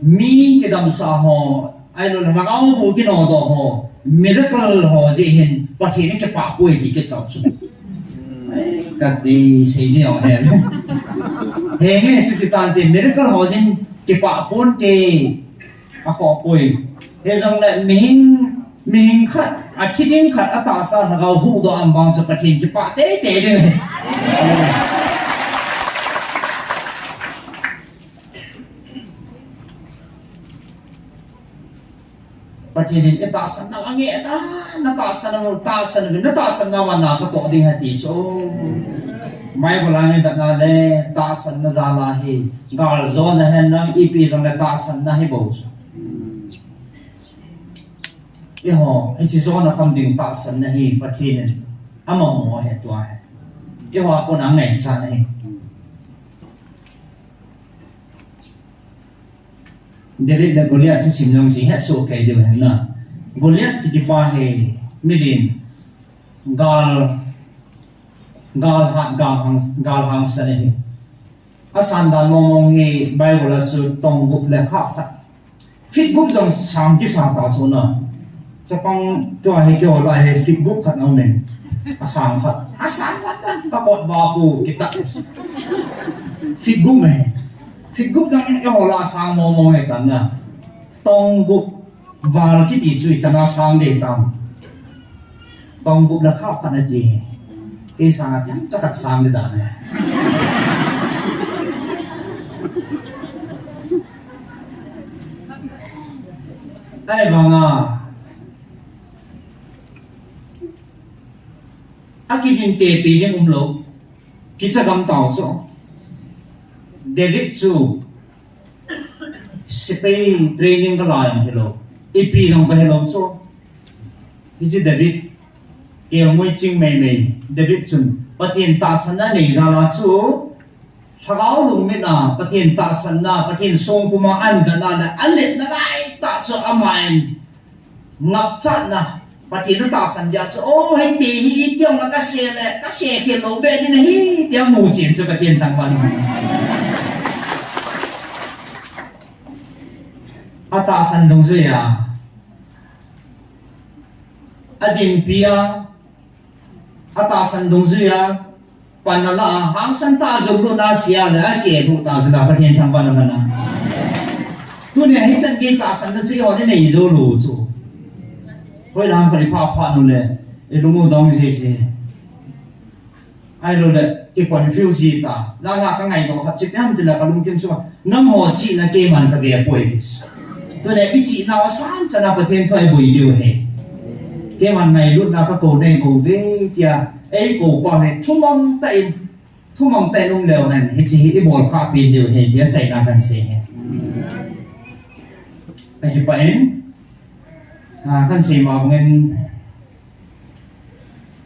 Mi kidamsah ho, ailou le lhagao bu kinodoh ho, miracle ho jeh hin Pathen in kipah poi ti kit tau chu. Ai, kati sei ni o he. Henge chu kitante miracle ho jeh hin kipah ponte. Akhoh poi. Hijongle mihing, mihing khat, athi ding khat, atahsa lhagao huhdoh a um vang chu Pathen kipah teitei ding ahi. Pathen in itahsan nau ange ta, natahsan nau, tahsan nau, natahsan nau a na katoh ding ahi ti chu. Bible a ngai dan a le, tahsanna jal a hi, galjona hen lang, ipi jong le tahsanna hi bou chu. Eiho, hiche jona kham ding tahsanna hi, Pathen in amang mo ahi tua hi. Eiho a kona ngaichat ahi. David le Goliath thusim jong chu ihet soh kei diu hen na. Goliath kiti pa hi milen gal, gal hat, gal hang, gal hangsan ahi. Asan dan mong mong hi Bible a chu tong gup le khap khat. Feet gup jong sang kisa ta chu na. Chapang tua hi keiho lah hi feet gup khat aum in. Asang khat. Asang khat ta ka kot ba pu kita. Feet gup me. Feet gup jong keiho lah sang mong mong hi ta na. Tong gup val kiti chu ichan a sang ding tam. Tong gup le khap khat na ti. Kei sang a tiang cha khat sang ding dan e. Ahivang a, akidin tepi ding umlou. Kicha gam tau chu. David chu sepai training ka la jong hilou. Ipi jong ka hilou chu. Hiche David kelngoi ching mei mei. David chun Pathen tahsanna nei jal a chu. Lhagao lungmit a Pathen tahsanna, Pathen songpum a ahin vet na le, alet na lai tah chu aman ngapchatna, Pathen atahsan jeh chu, o, hiti hi, iti ong la kase le, kase khel lou be ding ahi, tia muchen chu Pathen thangvah in. Atahsan dungjui a, adinpi a, atahsan dungjui a, pan ala a, hangsan tah a jumlutna ase le, ase lhuh tah jeh a Pathen thangvahna aman a. Tunia hichan gei tahsanna chu eiho nei jou lou chu. Hoilang khat ipha pha nu le, ilung u dong jiji. Ahilou le, ki confuse ji ta. Langa ka ngaidoh khat chu ipi ham tile ka lungthim sunga, nangho chihna keiman ka ve poi ti. Tunia ichihna u asan chana Pathen thu a iboi diu ahi. Keiman ngailutna ka kou nei bou ve tia, eikou pa hi thumang tah in, thumang tah in um leu hen, hiche hi ibol khah pen diu ahi tia achaina kahin sei ahi. Akipah in, a, kahin sei ma bangin,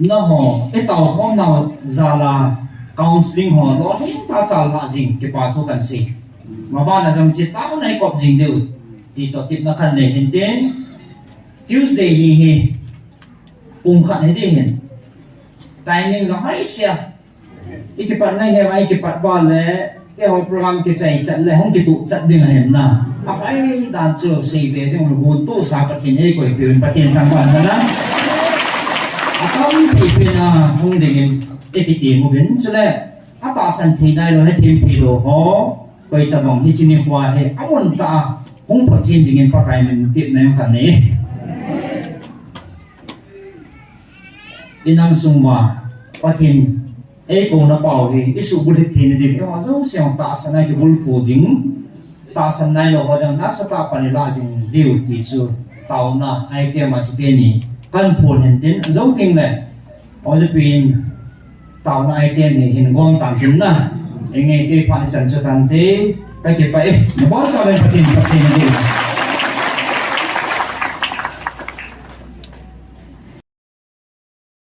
nangho, itao khom nau jal a, counseling ho, lolhing tah a chal lhah jing, kipa thu kahin sei. Mabana jong hiche taona ikop jing diu, ti toh tepna kahin nei hin tin, Tuesday ni hi, pung khat hi ding ahin. Timing jong hoisea. Ikipat ngai ngai uva, ikipat uva le, keiho program kichai chat le, hung kituh chat ding ahin na. Ahoi dan chu seibe ding, guntohsa Pathen in eikoipeh uvin Pathen thangvahna. Atampi pen a hung dingin, ikitem uvin chule, atahsan thei nailou, hethem theilou ho, koi tobang hiche nikho hi, amun tah a, hung phachen dingin Pakai min tepna jong kahin nei. Inam sung uva, Pathen, eikouna pau hi, isuhbulhit theina ding, eiho jouse tahsan a kibulphu ding, tahsan nailou ho jong nasatah a pan ilah jing diu ti chu, taona item a chu teni, kahin phon hin tin, jou tengle, Ojapi in, taona item hi hin gom tan tin na, enge kei phat ichan chu tante, kakipah e, nabonchauvin Pathen, Pathen in